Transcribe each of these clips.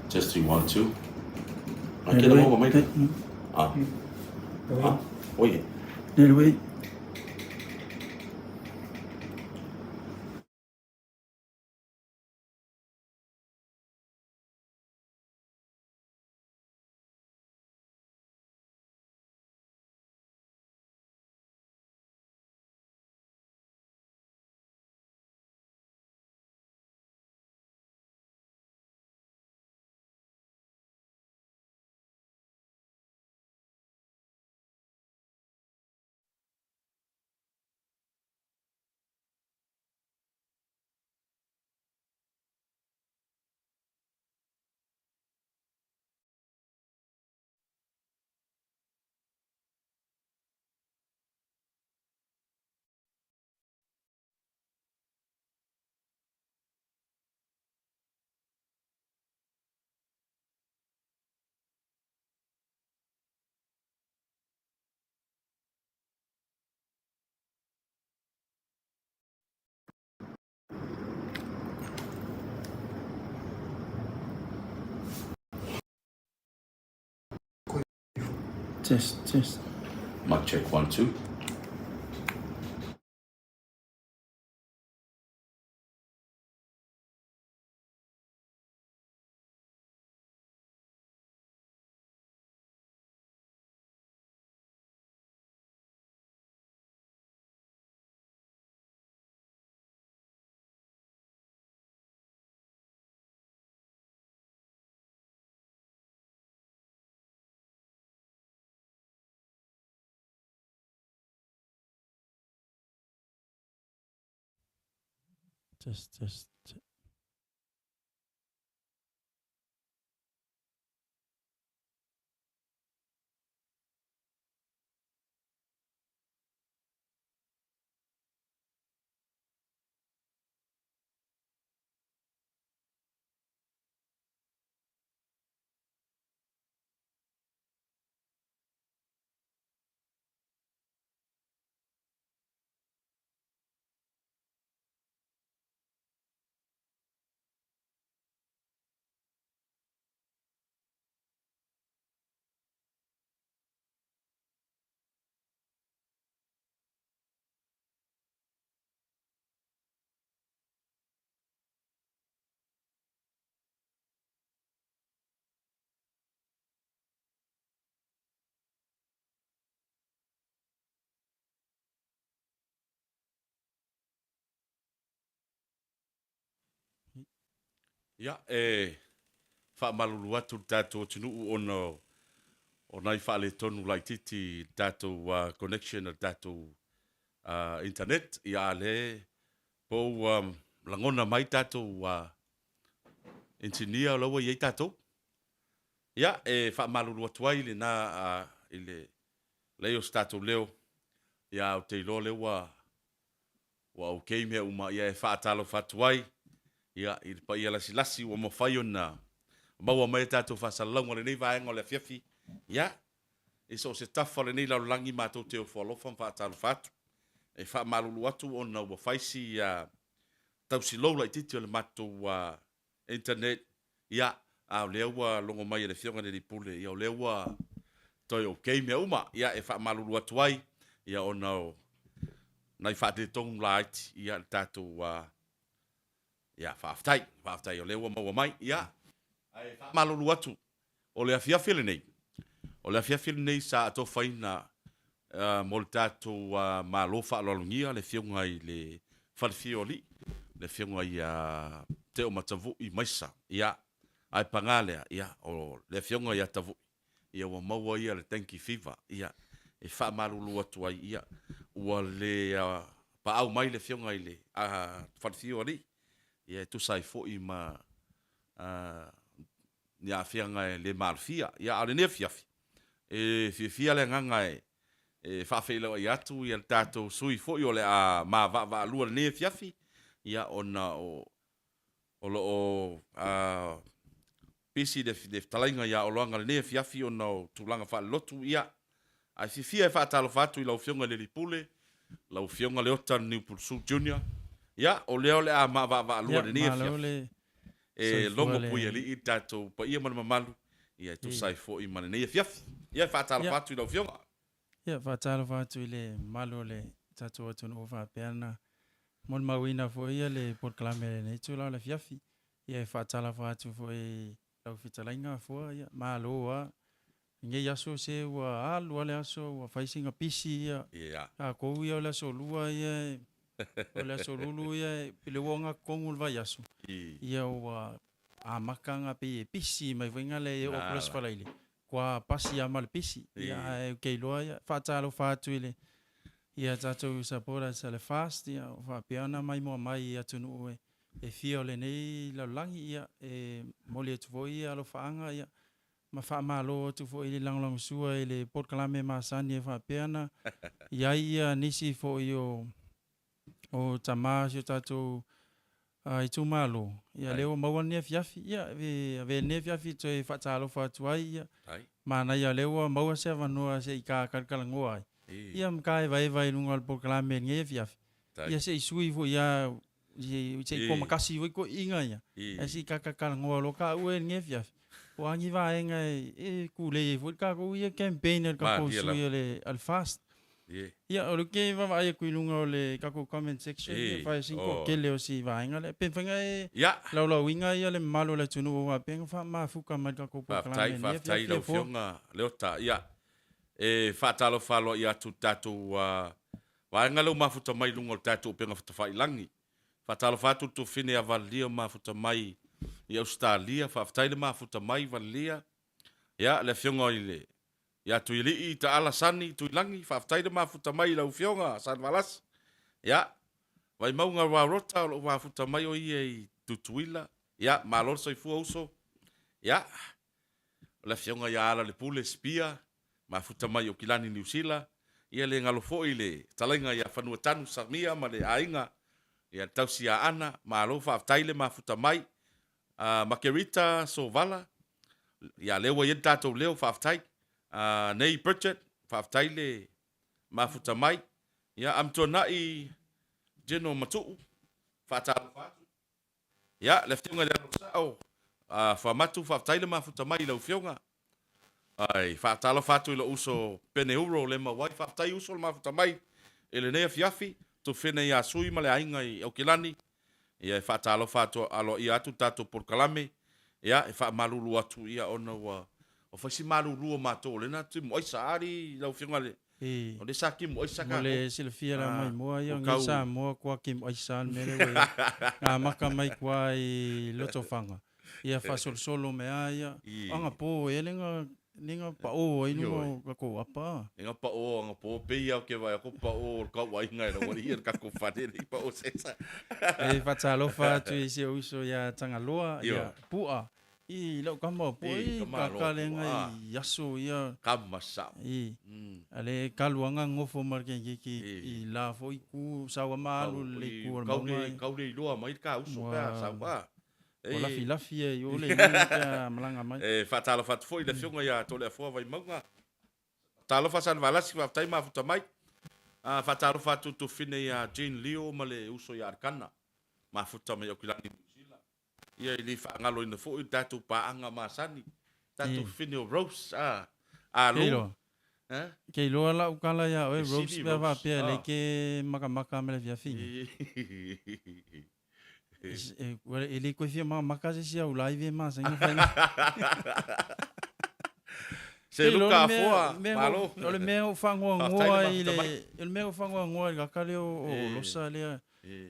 Testing 1, 2. Ai ke maua mai. Ah. Ah, oi. Test, test. Mic check 1, 2. Test, test. Ia, e faamalulu atu le tatou atunuu ona o nai faaletonu laitiiti i le tatou connection a le tatou internet. Ia, a o lea po ua lagona mai tatou engineer o la ua i ai tatou. Ia, e faamalulu atu ai lena i le lei o se tatou leo. Ia, ou te iloa o lea ua Ua ok mea uma ia e faatalofa atu ai ia i le paia lasilasi ua mafai ona maua mai a tatou faasalalauga i lenei vaega o le afiafi. Ia, i so o se tafa o lenei lalolagi matou te ofo alofa ma faatalofa atu. E faamalulu atu ona ua fai si tausilou laitiiti o le matou internet, ia, a o lea ua logo mai e le Afioga i le Alii Pule, ia o lea ua toe ok mea uma. Ia, e faamalulu atu ai, ia ona o nai faatetonu laiti, ia, le tatou, ia, faafetai, faafetai o lea ua maua mai. Ia, ae faamalulu atu, O le afiafi lenei, o le afiafi lenei sa atofaina mo le tatou Malo faaaloalogia le Afioga i le Falefia o Alii, le Afioga ia Teomatavui Maisa. Ia, ae paga lea, ia, o le Afioga ia Tavui, ia ua maua ia le dengue fever. Ia, e faamalulu atu ai, ia, ua le paau mai le Afioga i le Falefia o Alii, ia e tusa ai foi ma ni aafiaga e le maalofia. Ia, a o lenei afiafi, e fiafia le agaga e faafeiloai atu le tatou sui foi o le a ma vaavaalua i lenei afiafi, ia, ona o lo o Pisi le fetalaiga ia Oloaga lenei afiafi ona o tulaga faalelotu, ia, ae fiafia e faatalofa atu i lau Afioga i le Alii Pule, lau Afioga Leota Niupulusu Junior, ia, o lea o le a maavaavaalua Ia, lenei malo afiafi. le E soifua logo le... puialii le tatou paia ma le mamalu, ia, e tusa E. ai foi ma lenei afiafi. Ia, e faatalofa Ia, atu i lau Afioga. ia, faatalofa atu i le mamalu o le tatou atunuu faapea na molimauina foi ia le polokalame i lenei itula o le afiafi. Ia e faatalofa atu foi i lau fetalaiga Afoa, ia malo lava. Lenei aso se ua alu lava le aso ua fai sina pisi ia. Ia. Tatou ia o le aso lua ia, o le aso lulu ia, pe le ua ogatotonu le vaiaso. Ia ua amata ona pei e pisi mai foi na le e oo atu le Aso Faraile, ua pasi lava ma le pisi. Ia ae ou te iloa ia, faatalofa atu i le ia tatou supporters a le FAST ia o faapea ona maimoa mai i atunuu e fia o lenei lalolagi. Ia e momoli atu foi ia alofaaga ia ma faamalo atu foi i le lagolagosua i le polokalame masani e faapea ona i ai ia nisi foi o o tama o si o tatou itumalo, ia lea ua maua lenei afiafi, ia avea lenei afiafi e toe faatalofa atu ai, ia manaia o lea ua maua se avanoa se i ta talatalanoa ai, ia ma ta evaeva i luga o le polokalame i lenei afiafi, ia se i sui foi lava, se i toamatasi foi toeaiina ia, ae se i ta talatalanoa loa taua i lenei afiafi, po o a ni vaega e tulei ai foi le tatou ia campaign a le tatou sui o le FAST. Ia, o lea ou te vaavaai atu i luga o le tatou comment section, ia fai sina toatele o si vaega lea. Pe mafai ona e laulauina ia le mamalu o le atunuu aua pei ona faamafuta mai i le tatou polokalame i lenei afiafi. Faafetai i lau Afioga Leota. Ia, e faatalofa aloaia atu i le tatou vaega lea ua mafuta mai i luga o le tatou upega tafailagi. Faatalofa atu i le tuafafine ia Valelia ua mafuta mai i Ausetalia. Faafetai le mafuta mai Valelia. Ia, le Afioga i le Ia Tuialii Taala Sani Tuilagi, faafetai le mafuta mai i lau Afioga Salevalasi. Ia, Vaimauga Rarota o lo o mafuta mai o ia i Tutuila. Ia, malo le soifua uso. Ia, o le Afioga ia Alalepule Sipia, mafuta mai i Okilani Niu Sila. Ia le galo foi le fetalaiga ia Fanuatanu Samia ma le aiga, ia le tausi ia Ana, malo faafetai le mafuta mai. Makerita Sovala, ia lea ua i ai le tatou leo, faafetai. Nei Bridget, faafetai le mafuta mai. Ia Amituanai General Matuu, faatalofa atu. Ia le Afioga i le Alosao Fuamatu, faafetai le mafuta mai i lau Afioga. Ai, faatalofa atu i lou uso Pene Uro Lemauai, faafetai uso le mafuta mai i lenei afiafi, Tufena ia Sui ma le aiga i Aukilani, ia e faatalofa atu aloaia atu le tatou polokalame, ia e faamalulu atu ia ona ua ua fai si malulu o matou o lea na timu aisa ali lau afioga i le o lea sa timu aisa Mo le silafia la maimoa ia o nei Samoa kua timu aisa le mea lea ua i ai. Na amata mai kua i Lotofaga ia faasolosolo mai a ia o agapo ea le na pao ai luga o tatou apa. E nga pao agapo pei lava ou te vaai atu pao o le tauaiga e lau alii o le tatou fale e le i pao se esa. E faatalofa atu i si ou uso ia Tagaloa ia Pua i lau tama o Pua i kaka lea i aso ia. Kama sao. I a le kaluaga nofo ma le keikiki i la foi itu sau ma alu le itu o le mauga. Kau le iloa mai le ka uso pe a sau a. Ua lafilafi ai i o le iuga pe a malaga mai. E faatalofa atu foi i le Afioga ia Toleafoa Vaimauga. Talofa Salevalasi, faafetai mafuta mai. Faatalofa atu i le tuafafine ia Jean Leo ma le uso ia Arikana, mafuta mai Aukilani Niu Sila. Ia e le faagaloina foi le tatou paaga masani, tatou fafine o Rose, a, Alu. Ke iloa lau tala ia oe Rose pe a faapea lea e te makamaka ma le afiafi nei. E le toe fia makamaka se isi au live e masani ona fai. Se Luka Afoa, malo. O le mea ua faanoanoa i le, o le mea ua faanoanoa i le kaka lea o Losa lea,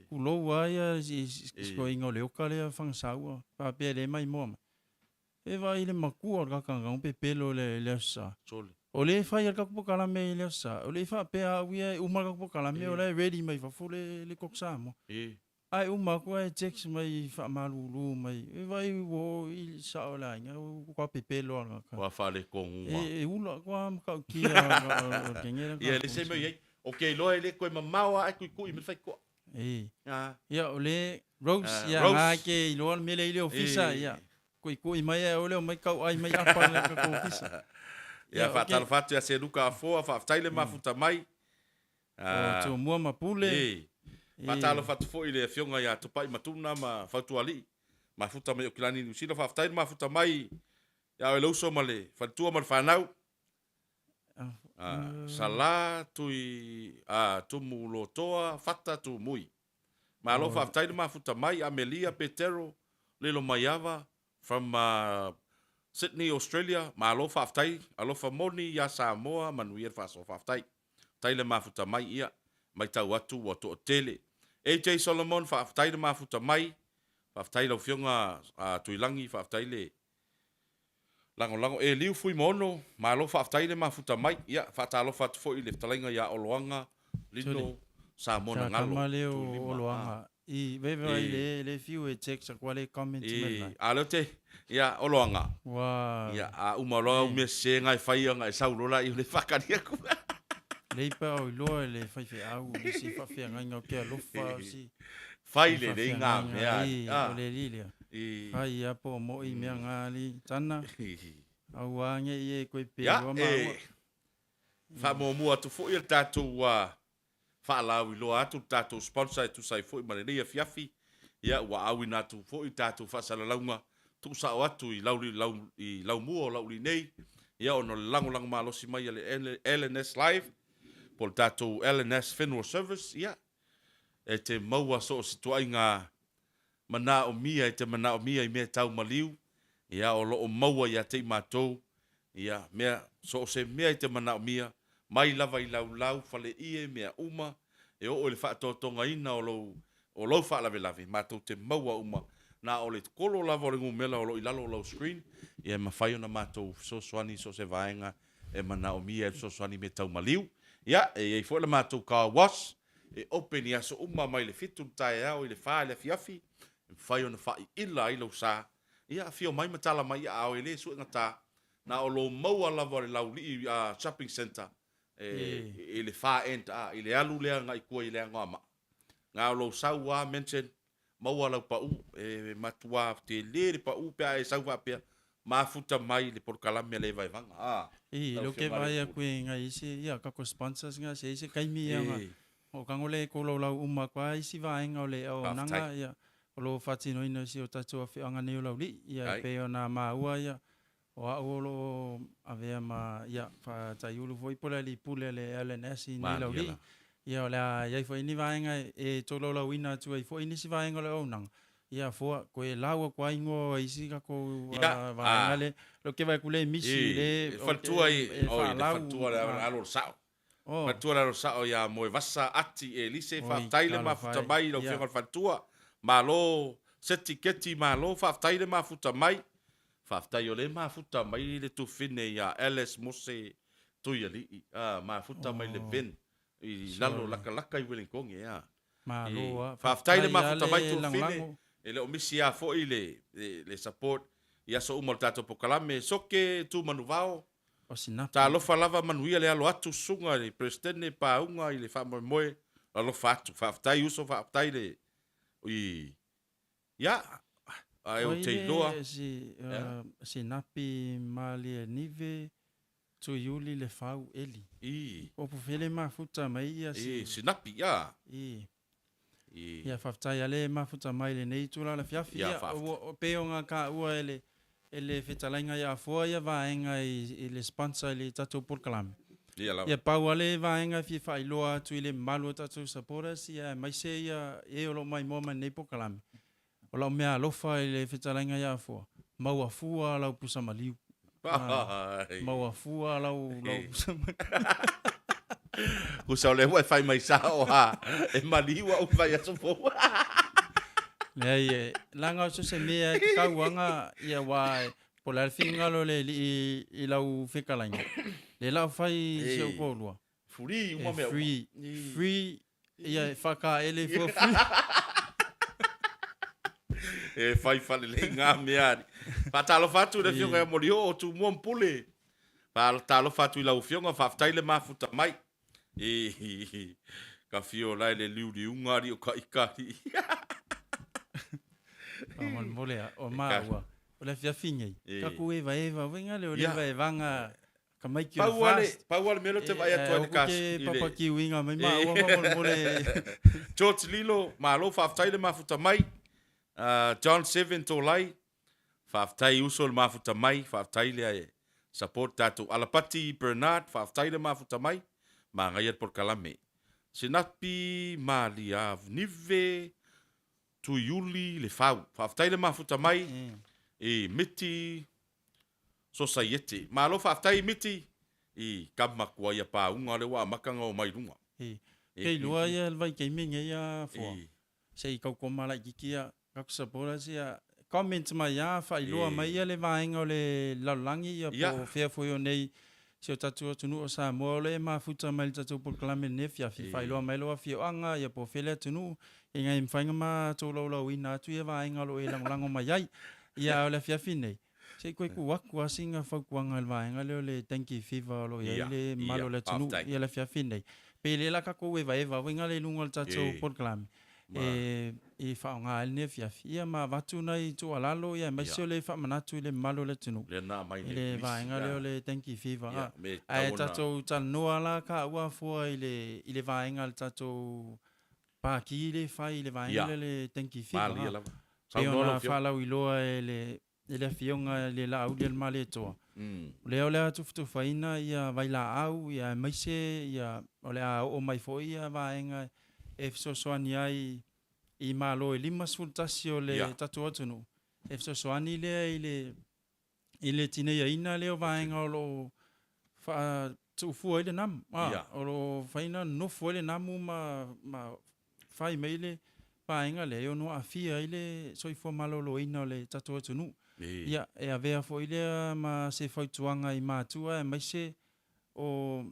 tulou lava ia i si toeaina o Leoka lea Fagasaua, faapea e le maimoa mai. E vaai i le matua o le kaka na pepelo i le Aso Sa. O lea e fai lava le tatou polokalame i le Aso Sa, o le i faapea au ia e uma le tatou polokalame o la e ready mai fafo le Coq Samoa. Ae uma atu ae text mai faamalulu mai, e vaai ua oo i sao o le aiga ua pepelo lava le kaka. Ua faaletonu lava. E ula koa matautia o le kenge lea. Ia e leai se mea o i ai. Ou te iloa e le toe mamao lava ae tuitui mai le faitoa. Ia o le Rose, ia na e te iloa le mea lea i le ofisa, ia. Kuikui mai ae ole omai kauai mai apa le tatou ofisa. Ia, faatalofa atu ia Seluka Afoa, faafetai le mafuta mai. O Tumua ma Pule. E. Faatalofa atu foi i le afioga ia Tupai Matuna ma Fautualii, mafuta mai Okilani Niu Sila, faafetai le mafuta mai ia oe le uso ma le faletua ma le fanau. Sala Tui Tumu Lotoa Fata Tumui. Malo faafetai le mafuta mai Amelia Petero Lilo Maiava from Sydney Australia malo faafetai alofa moni ia Samoa manuia le faasoa faafetai faafetai le mafuta mai ia maitau atu ua toatele AJ Solomon faafetai le mafuta mai faafetai lau afioga Tuilagi faafetai le lagolago Eliu Fuimaono malo faafetai le mafuta mai ia faatalofa atu foi i le fetalaiga ia Oloaga Lino Samona Galo Tama lea o Oloaga i veve ai le le fiu e text aku ale comment mai la. A leo te ia Oloaga. Ua ia a uma loa au mea sese nga e fai nga e sau loa la i le whakari aku. Leipa o iloa le faifeau le si faafeagaiga o ke alofa o si fai lelei ngā mea. O le alii lea. Fai ia po o mo'i mea ngā alii tana. Aua nge i e koe pe loa maua. Faamuamua atu foi le tatou faalauiloa atu le tatou sponsor e tusa ai foi ma lenei afiafi. Ia ua auina atu foi le tatou faasalalauga tuusao atu i lau i laumua o laulii nei. Ia ona o le lagolago malosi mai a le LNS Live po o le tatou LNS Funeral Service. Ia e te maua so o se tuaiga manaomia e te manaomia i mea tau maliu. Ia o loo maua ia te i matou. Ia mea so o se mea e te manaomia mai lava i laulau faleie mea uma e oo i le faatotogaina o lou faalavelave matou te maua uma na o le kolo lava o le numera o lo i lalo o lau screen. Ia e mafai ona matou fesoasoani so o se vaega e manaomia e fesoasoani mea tau maliu. Ia e iai foi le matou car wash e open i aso uma mai le 7 le taeao i le 4 le afiafi e mafai ona faaiila ai lau sa. Ia afio mai ma tala mai ia ao e le suegata na o lo maua lava le laulii shopping center e le far end i le alu lea ngai tua i le Anoamaa. Na o lou sau a mention maua lau pau e matua tele le pau pe a e sau faapea mafuta mai le polokalame le vaevaga. I lo ke vai aku e ngai isi ia kako sponsors nga se isi kaimi ia nga o kango le ko lau lau uma kwa isi vaenga o le o nanga ia o lo fatinoina si o tatou afioaga nei o Laulii ia pe ona maua ia o au o lo avea ma ia faataiulu foi po le alii pule le LNS i nei Laulii ia o le a iai foi ni vaega e tolaulauina atu ai foi nisi vaega o le auaunaga ia foa koe lau aku ai igoa o isi tatou vaega le lo ke vai ku le misi le faletua i o le faletua le alo sao. Faletua le alo sao ia Moevasa Ati Elise faafetai le mafuta mai lau afioga i le faletua. Malo seti keti malo faafetai le mafuta mai. Faafetai o le mafuta mai le tufine ia Alice Mose Tuialii mafuta mai le Ven i lalo lakalaka i Wellington ia. Malo faafetai le mafuta mai tufine e le o misi a foi le support i aso uma o le tatou polokalame soke tu manuvao. O sinapi. Talofa lava manuia le alo atu susuga i le Peresetene pauga i le faamoemoe alofa atu. Faafetai uso faafetai le i ia ae ou te iloa. Si sinapi malie nive Tuiuli le fau eli. O pufele mafuta mai ia si. Sinapi ia. I. Ia faafetai ale mafuta mai lenei itula le afiafi. Ia o pe o ngā ka ua e le fetalaiga ia afoa ia vaega i le sponsor i le tatou polokalame. Ia lava. Ia pau ale vaega fia faailoa atu i le mamalu o tatou supporters ia aemaise ia e o loo maimoa mai lenei polokalame. O lau mea alofa i le fetalaiga ia afoa, maua fua lau pusa maliu. Maua fua lau pusa maliu. Kusa o le ua e fai mai sao ha e maliu au fai aso fou. Leai e laga o so se mea e te tauaga ia ua po o le a le finagalo o le alii i lau fetalaiga. Le lau fai si ou toalua. Free uma mea uma. Free, free ia e whakaele fua free. E fai falelei ngā mea ari. Faatalofa atu le afioga ia Molioo o Tumua ma Pule. Faatalofa atu i lau afioga, faafetai le mafuta mai. I ka fio lai le liuliuga ari o ka ika ari. Faamolemole a o maua. O le afiafi nei, E. tatou evaeva foi ngale o le Ia. evaevaga tamaiti o le Pau lava le, fast. pau lava le mea lea ou te vaai atu ai i le Aua kas, te i le papakiuiga mai E. maua faamolemole. George Lilo, malo faafetai le mafuta mai. John Seven Tolai, faafetai uso le mafuta mai, faafetai le support tatou. Alapati Bernard, faafetai le mafuta mai, manaia le polokalame. Sinapi Maliavnive Tuiuli Lefau, faafetai le mafuta mai i Miti Sosaiete. Malo faafetai Miti i kama kua ia pauga lea ua amata ona omai i luga. Ke iloa ia le vaitaimi lenei a Foa, se i tau koma laitiiti ia tatou supporters ia comment mai a faailoa mai ia le vaega o le lalolagi ia po o fea foi o nei si o tatou atunuu o Samoa o lo o e mafuta mai i le tatou polokalame i lenei afiafi faailoa mai lou afioaga ia po o fea le atunuu ina ia mafai ona matou laulauina atu ia vaega o lo o e lagolago mai ai. Ia a o le afiafi nei se i toe tuu atu lava sina fautuaga i le vaega lea o le dengue fever o lo o i ai le mamalu o le atunuu ia le afiafi nei. Pe le la tatou evaeva foi nale i luga o le tatou polokalame e faaaoga ai lenei afiafi ia ma avatu nai tuualalo ia aemaise o le faamanatu i le mamalu o le atunuu i le vaega lea o le dengue fever. Ae tatou talanoa la taua fua i le vaega a le tatou Paki lea e fai i le vaega lea o le dengue fever. Pei ona faalauiloa e le e le Afioga i le Laaulialemalietoa, o lea o le a tufatufaina ia vailaau ia aemaise ia o le a oo mai foi ia vaega e fesoasoani ai i Malo e 51 o le tatou atunuu, e fesoasoani lea i le i le tineiaina lea o vaega o lo o faatuufua ai le namu, o lo o fai ona nonofo ai le namu ma fai mai le vaega lea e ono aafia ai le soifua maloloina o le tatou atunuu. Ia, e avea foi lea ma se fautuaga i matua aemaise o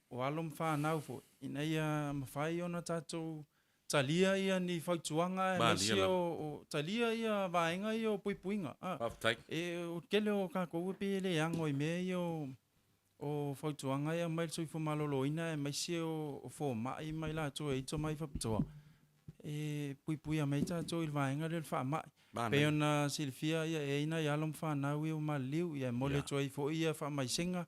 o alo ma fanau foi, ina ia mafai ona tatou talia ia ni fautuaga aemaise o talia ia vaega ia o puipuiga. Faafetai. E, o le tele o tatou e pei e le ano i mea ia o fautuaga e aumai le soifua maloloina aemaise o fomai ma i latou e i ai tomai faapitoa, e puipuia mai ai tatou i le vaega lea o le faamai. E pei ona silafia e i ai nai alo ma fanau ia ua maliliu, ia e momoli atu ai foi ia faamaisega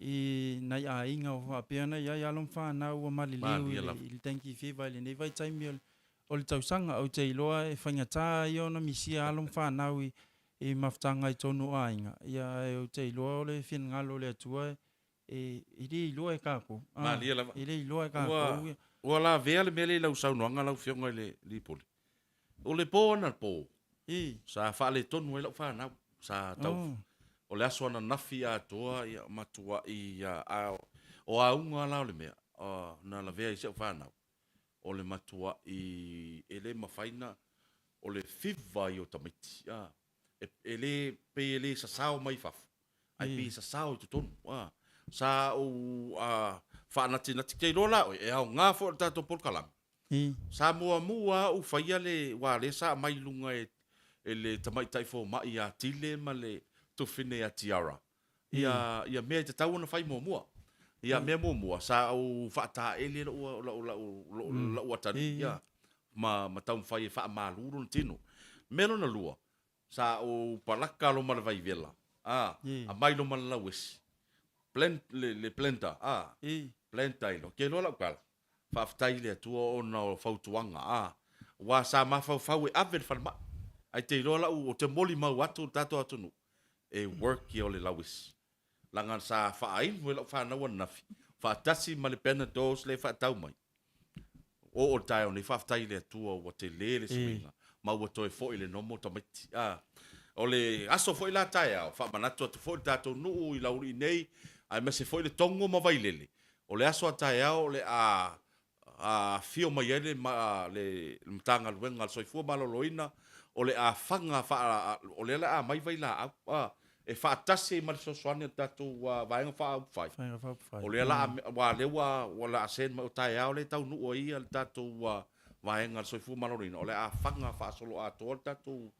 i nai aiga ua faapea ona i ai alo ma fanau ua maliliu i le dengue fever i lenei vaitaimi o le tausaga. Ou te iloa e faigata ia ona misia alo ma fanau i mafutaga i totonu o aiga, ia ae ou te iloa o le finagalo o le Atua e le iloa e tatou. Malie lava. E le iloa e tatou. Ua lavea le mea lea i lau saunoaga lau Afioga i le Lipuli. O le po anapo, sa faaletonu ai lau fanau. Sa tau, o le aso ananafi atoa, ia, matuai, a o auga la o le mea, na lavea ai si au fanau, o le matuai e le mafai na, o le fiva ia o tamaiti, a, e le, pei e le sasao mai fafo, ae pei e sasao i totonu, a. Sa ou faanatinati, te iloa la oe, e aoga foi o le tatou polokalame, Sa muamua lava ou faia le, aua o lea sa aumai i luga e le tamaitai fomai ia Tile ma le tufine ia Tiara ia mea e tatau ona fai muamua. Ia mea muamua, sa ou faataele lou, lou, lou, lou atalii ia, ma taumafai e faamalu lona tino. Mea lona lua, Sa ou palaka loma le vaivela, a, aumai loma le lauesi, blend, le, le blender, a, blend ai loa. Ke loa lau tala, faafetai i le Atua ona o fautuaga, a, aua sa mafaufau e ave i le falemai, ae te iloa lau, ou te molimau atu i le tatou atunuu, e work ia o le lauesi. Leaga sa faainu e lau fanau ananafi, faatasi ma le Panadol lea e faatau mai. Oo i le taeao nei, faafetai i le Atua ua tele le suiga ma ua toe foi le nomo tamaiti. A, o le aso foi la taeao, faamanatu atu foi i le tatou nuu i Laulii nei, aemaise foi le Togo ma Vailele, o le aso a taeao o le a afio mai ai le le Matagaluega a le Soifua Maloloina, o le a faga faa, o lea o le a aumai vailaau, a, e faatasi ai ma le fesoasoani a le tatou Vaega Faaupufai, o lea la a, aua o lea ua o le a send mai, o taeao lea e taunuu ai le tatou Vaega a le Soifua Maloloina, o le a faga faasoloatoa le tatou,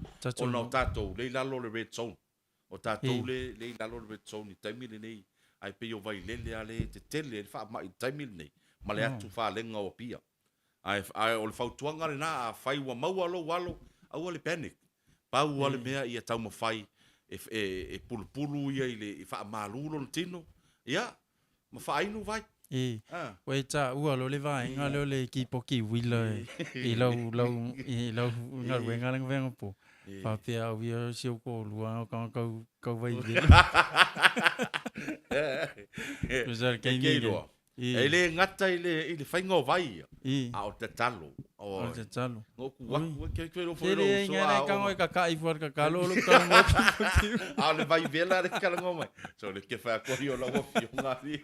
ona o tatou lea e i lalo o le red zone. O tatou lea e i lalo o le red zone i le taimi lenei, ae pei o Vailele lava lea e tetele ai le faamai i le taimi lenei, ma le atu falega o Apia. Ae o le fautuaga lena, afai ua maua lou alo, aua le panic. Pau lava le mea ia taumafai e, e, e pulupulu ia i le i faamalu lona tino, ia, ma faainu vai. E, ua e taua loa le vaega lea o le kipoki uila i lau, lau, i lau galuega lea na fai anapo. Faapea au ia si ou toalua o tagata kau, kau vai vela. Tusa le taimi lea. E le gata i le, i le faiga o vai ia, a o le tatalo. O le tatalo. Na ou tu atu, ke ke lo foi lo uso a. Tele e kaka'i fua le tatalo o lou talanoa kipoki. A o le vai vela le talanoa mai. So le ke whai ako i o lau afioga ali.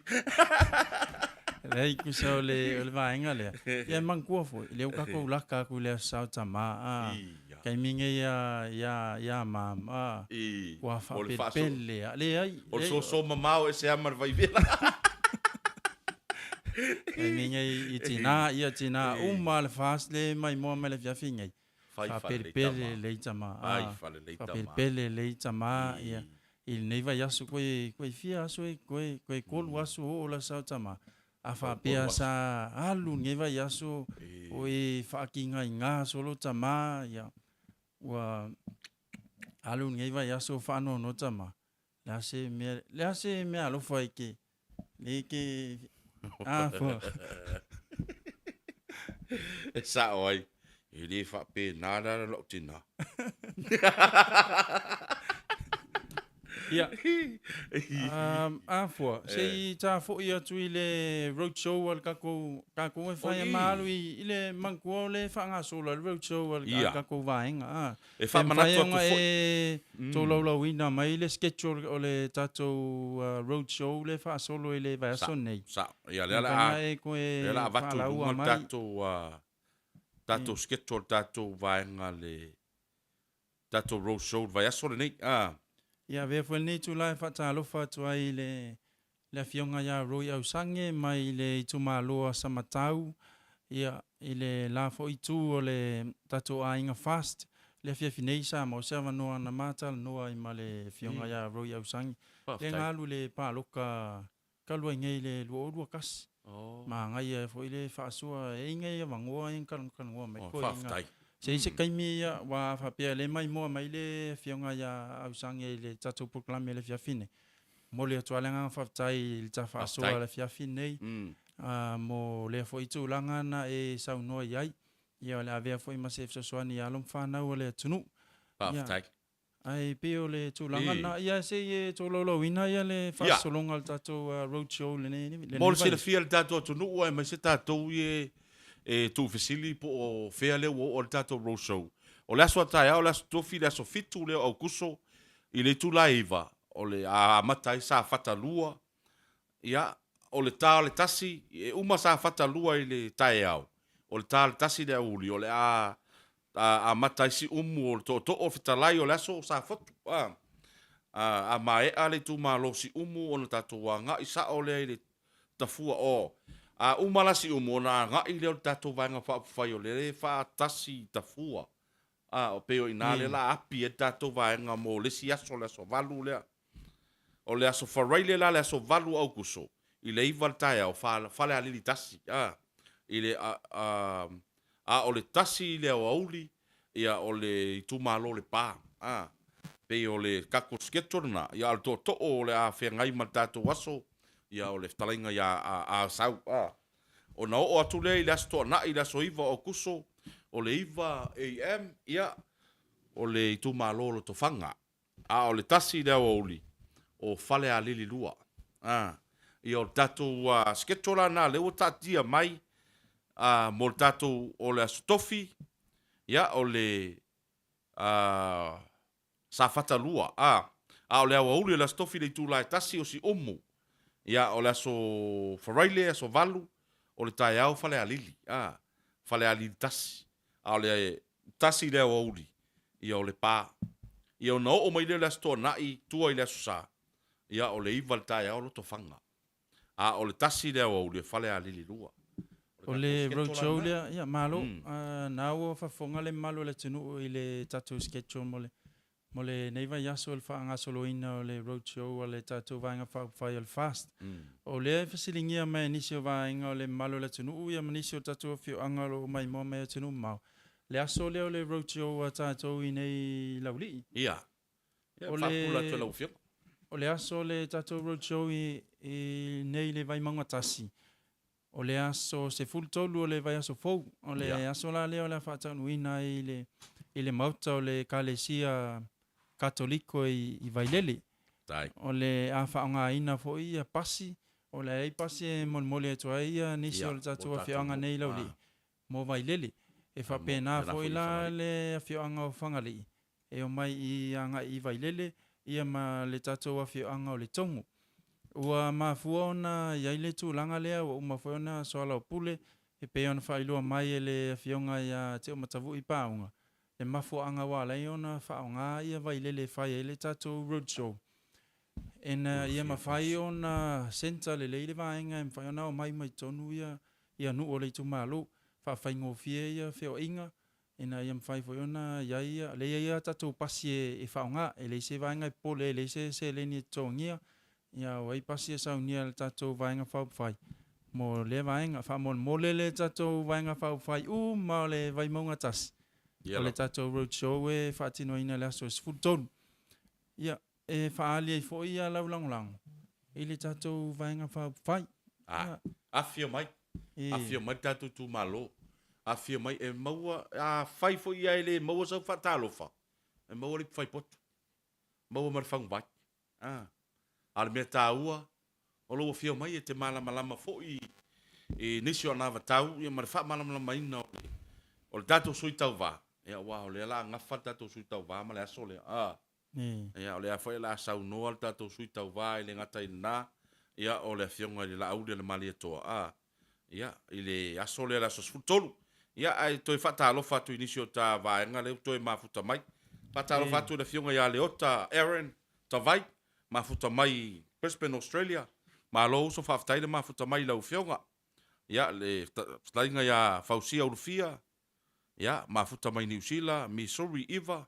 Leai, tusa o le, o le vaega lea. Ia e manatua foi, lea ua tatou laka atu i le Aso Sa o Tamā, a. Taimi nei ia, ia, ia mam, a. Ua faapelepele a. Leai. O le soso mamao e se ama le vai vela. Taimi nei i tinā, ia tinā uma le fast le maimoa mai le afiafi nei. Faapelepele lelei tama, a. Faapelepele lelei tama, ia. I lenei vaiaso koe, koe fia aso e, koe, koe tolu aso oo la sao tama. A faapea sa alu lenei vaiaso o e faakigaiga solo tama, ia, ua alu lenei vaiaso faanoanoa tama. Le a se mea, le a se mea alofa e ke, le ke, a fua. E sao ai, e le faapena le ala lau tina. Ia, a fua, se i tafo'i atu i le road show a le tatou, tatou e fai a ma alu i le manatua o le faagasolo ai le road show a le tatou vaega. A, E faamanatu atu foi. E tolaulauina mai le schedule o le tatou road show lea e faasolo i le vaiaso lenei. Sao, sao. Ia, lea o le a, lea o le a avatu i luga le tatou, tatou schedule, le tatou vaega le tatou road show i le vaiaso lenei. A. Ia, avea foi lenei itula e faatalofa atu ai i le le Afioga ia Roy Ausange mai le itumalo a Samatau, ia, i le la foi itu o le tatou aiga Fast, le afiafi nei sa maua se avanoa na ma talanoa ai ma le Afioga ia Roy Ausange, lea na alu i le paloka talu ai nei i le 2021. Manaia ai foi le faasoa e i ai avanoa ia na talanoa mai toeaiina. Se i se taimi ia, aua a faapea o lea e maimoa mai le Afioga ia Ausange i le tatou polokalame i le afiafi nei, Momoli atu lava le agaga faafetai i le ta faasoa i le afiafi lenei mo lea foi tulaga na e saunoa i ai. Ia o le avea foi ma se fesoasoani i alo ma fanau a le atunuu. Faafetai. Ae pei o le tulaga lena. Ia se i e tolaulauina ia le faasologa o le tatou road show lenei vaiaso. Mo le silafia e le tatou atunuu aemaise tatou ia e tuufesili po o fea lea ua oo ai le tatou road show. O le aso a taeao, le aso tofi, le aso 7 lea o Aokuso i le itula e 9, o le a amata ai Safata 2, ia, o le ta o le tasi, e uma Safata 2 i le taeao, o le ta o le tasi i le aoauli, o le a amata ai Siumu o le tootoo o le fetalai o le aso Safotu, a, a maea le itumalo Siumu ona tatou agai sao lea i le Tafua, o, a uma la Siumu ona agai lea o le tatou Vaega Faaupufai o lea e faatasi i Tafua. A, pei o i ina lea la api ai le tatou vaega mo le isi aso, le aso 8 lea. O le aso Faraile la, le aso 8 o Aokuso, i le 9 i le taeao, Falealili 1, a, i le, a, a, a o le 1 i le aoauli, ia, o le itumalo o Lepa, a. Pei o le tatou schedule lena, ia, a o le tootoo o le a feagai ma le tatou aso, ia, o le fetalaiga ia Asau, a. Ona oo atu lea i le Aso Toonai, le aso 9 o Aokuso, o le 9 AM, ia, o le itumalo o Lotofaga. A o le 1 i le aoauli, o Falealili 2. A, ia, o le tatou schedule la lena lea ua taatia mai, a, mo le tatou, o le Aso Tofi, ia, o le, a, Safata 2, a. A o le aoauli o le Aso Tofi i le itula e 1 o Siumu. Ia, o le Aso Faraile, aso 8, o le taeao Falealili, a. Falealili 1. A o le 1 i le aoauli, ia o Lepa. Ia ona oo mai lea o le Aso Toonai, tua i le Aso Sa, ia o le 9 i le taeao Lotofaga. A o le 1 i le aoauli o Falealili 2. O le road show lea, ia malo. Na ua faafofoga le mamalu o le atunuu i le tatou schedule mo le mo lenei vaiaso i le faagasoloina o le road show a le tatou Vaega Faaupufai o le FAST. O lea e fesiligia mai e nisi o vaega o le mamalu o le atunuu ia ma nisi o tatou afioaga o lo o maimoa mai i atunuu mamao. Le aso lea o le roadshow a tatou i nei Laulii. Ia. Ia, O faapula le atu e lau Afioga. O le aso o le tatou roadshow i i nei le Vaimauga 1, o le aso 13 o le vaiaso fou. O le aso la lea o le a faataunuuina ai i le i le maota o le Ekalesia Katoliko i i Vailele. Tai. O le a faaaogaina foi ia pasi, o le a i ai pasi e molimoli atu ai ia nisi Ia, o le mo tatou tatou afioaga nuu. nei i Laulii Ah. mo Vailele. E Mo faapena faapena foi foi i la Fagalii. le afioaga o Fagalii e omai i agai i Vailele ia ma le tatou afioaga o Letogo. Ua mafua ona i ai le tulaga lea ua uma foi ona soalaupule e pei ona faailoa mai e le Afioga ia Teomatavui Paauga le mafuaaga ua ala ai ona faaaoga ia Vailele e fai ai le tatou road show ina ia mafai ona centre lelei le vaega e mafai ona omai mai totonu ia ia nuu o le itumalo, faafaigofie ia feoaiga ina ia mafai foi ona i ai ia, lea e i ai a tatou pasi e faaaoga, e leai se vaega e popole ai, e leai se seleni e totogia, ia ua i ai pasi e saunia e le tatou Vaega Faaupufai mo lea vaega. Faamolemole le tatou Vaega Faaupufai uma o le Vaimauga 1, Ia o le lava. tatou road show e faatinoina i le aso 13. Ia, e faaali ai foi lau lagolago i le tatou Vaega Faaupufai. Ah, Ia, afio mai, e, afio mai le tatou itumalo. Afio mai e maua, afai foi ia e le maua sau faatalofa, e maua le ipufaipoto, maua ma le faguvai. Ah. A o le mea taua, o lou afio mai e te malamalama foi i nisi o anavatau ia ma le faamalamalamaina o le, o le tatou sui tauva, ia aua o lea o le a gafa le tatou sui tauva ma le aso lea. Ah. e, Ia, o lea foi o le a saunoa le tatou sui tauva e le gata i lena, ia, o le Afioga i le Laauli o le Malietoa, a, ia, i le aso lea, le aso 13. Ia, ae toe faatalofa atu i nisi o ta vaega lea ua toe mafuta mai. Faatalofa atu i le Afioga ia Leota Aaron Tavai, mafuta mai i Brisbane, Australia. Malo uso, faafetai le mafuta mai i lau Afioga. Ia, le fetalaiga ia Fausia Ulufia, ia, mafuta mai Niu Sila, Missouri Iva,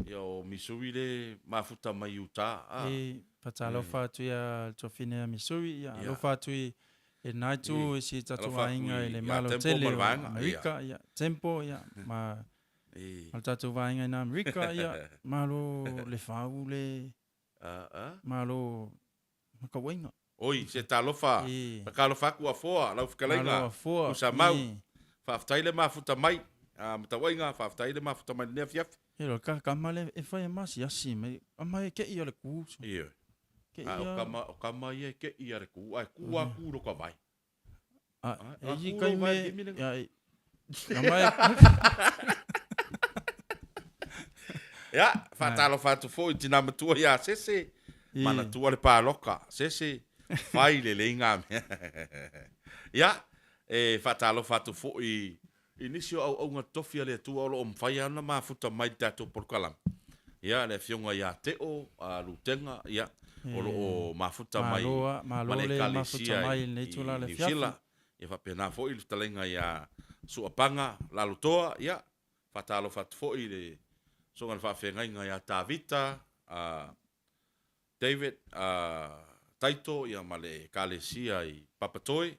Ia o Missouri le mafuta mai Utah a. E faatalofa atu ia le tuafine ia Missouri, ia Ia. alofa atu i i lena itu i si tatou Alofa atu aiga i i le ia Malo Temple tele ma le o vaega, ia. Amerika, ia Temple, ia ma E. ma le tatou vaega i Amerika, ia malo le fau le A a. malo makauaiga. Oi, se talofa, E. talofa atu Afoa, lau Malo fetalaiga, Afoa, Usamau. e. Faafetai le mafuta mai, a Matauaiga, faafetai le mafuta mai i lenei afiafi. E lo ka kama le e fai e masiasi mai, ama e kei o le ku. Ioe. Kei A o a. kama, o kama ia e kei a le ku, ae ku a ku lo ka vai. A, A, e a i ku kai lo vai me, limi le. ia, e, ama e. Ia, faatalofa atu foi i tina matua ia Sese, E. manatua le paloka, Sese, fai lelei ngā mea. Ia, e faatalofa atu foi i nisi o auaunga totofi a le Atua o lo o mafai ona mafuta mai i le tatou polokalame. Ia, le afioga ia Teo, a Lutega, ia, o lo o mafuta mai Malo a, ma malo le le mafuta ekalesia mai i lenei i itula le Niu afiafi. Sila. Ia faapena foi le fetalaiga ia Suapaga Lalotoa, ia, faatalofa atu foi i le susuga i le faafeagaiga ia Tavita, a David, a Taito, ia ma le ekalesia i Papatoe.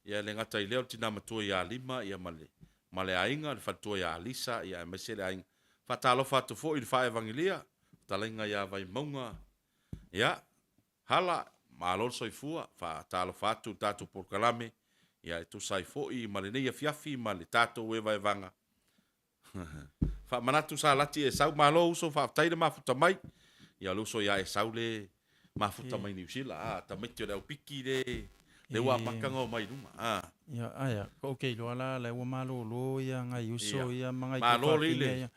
Ia e le gata i lea o le tina matua ia Lima, ia ma le, ma le aiga, le faletua ia Alisa, ia aemaise le aiga. Faatalofa atu foi i le faaevagelia, fetalaiga ia Vaimauga, ia, Hala, malo le soifua, faatalofa atu i le tatou polokalame, ia e tusa ai foi ma lenei afiafi ma le tatou evaevaga. Faamanatu sa lati Esau, malo uso, faafetai le mafuta mai. Ia o le uso ia Esau le mafuta mai Niu Sila, a, tamaiti o le aupiki le, le ua amata ona omai i luma, a. Ia, aia, ko ou ke iloa la, la ua malolo ia ngai uso Ia. ia ma ngai Malo le tuafafine le, ia.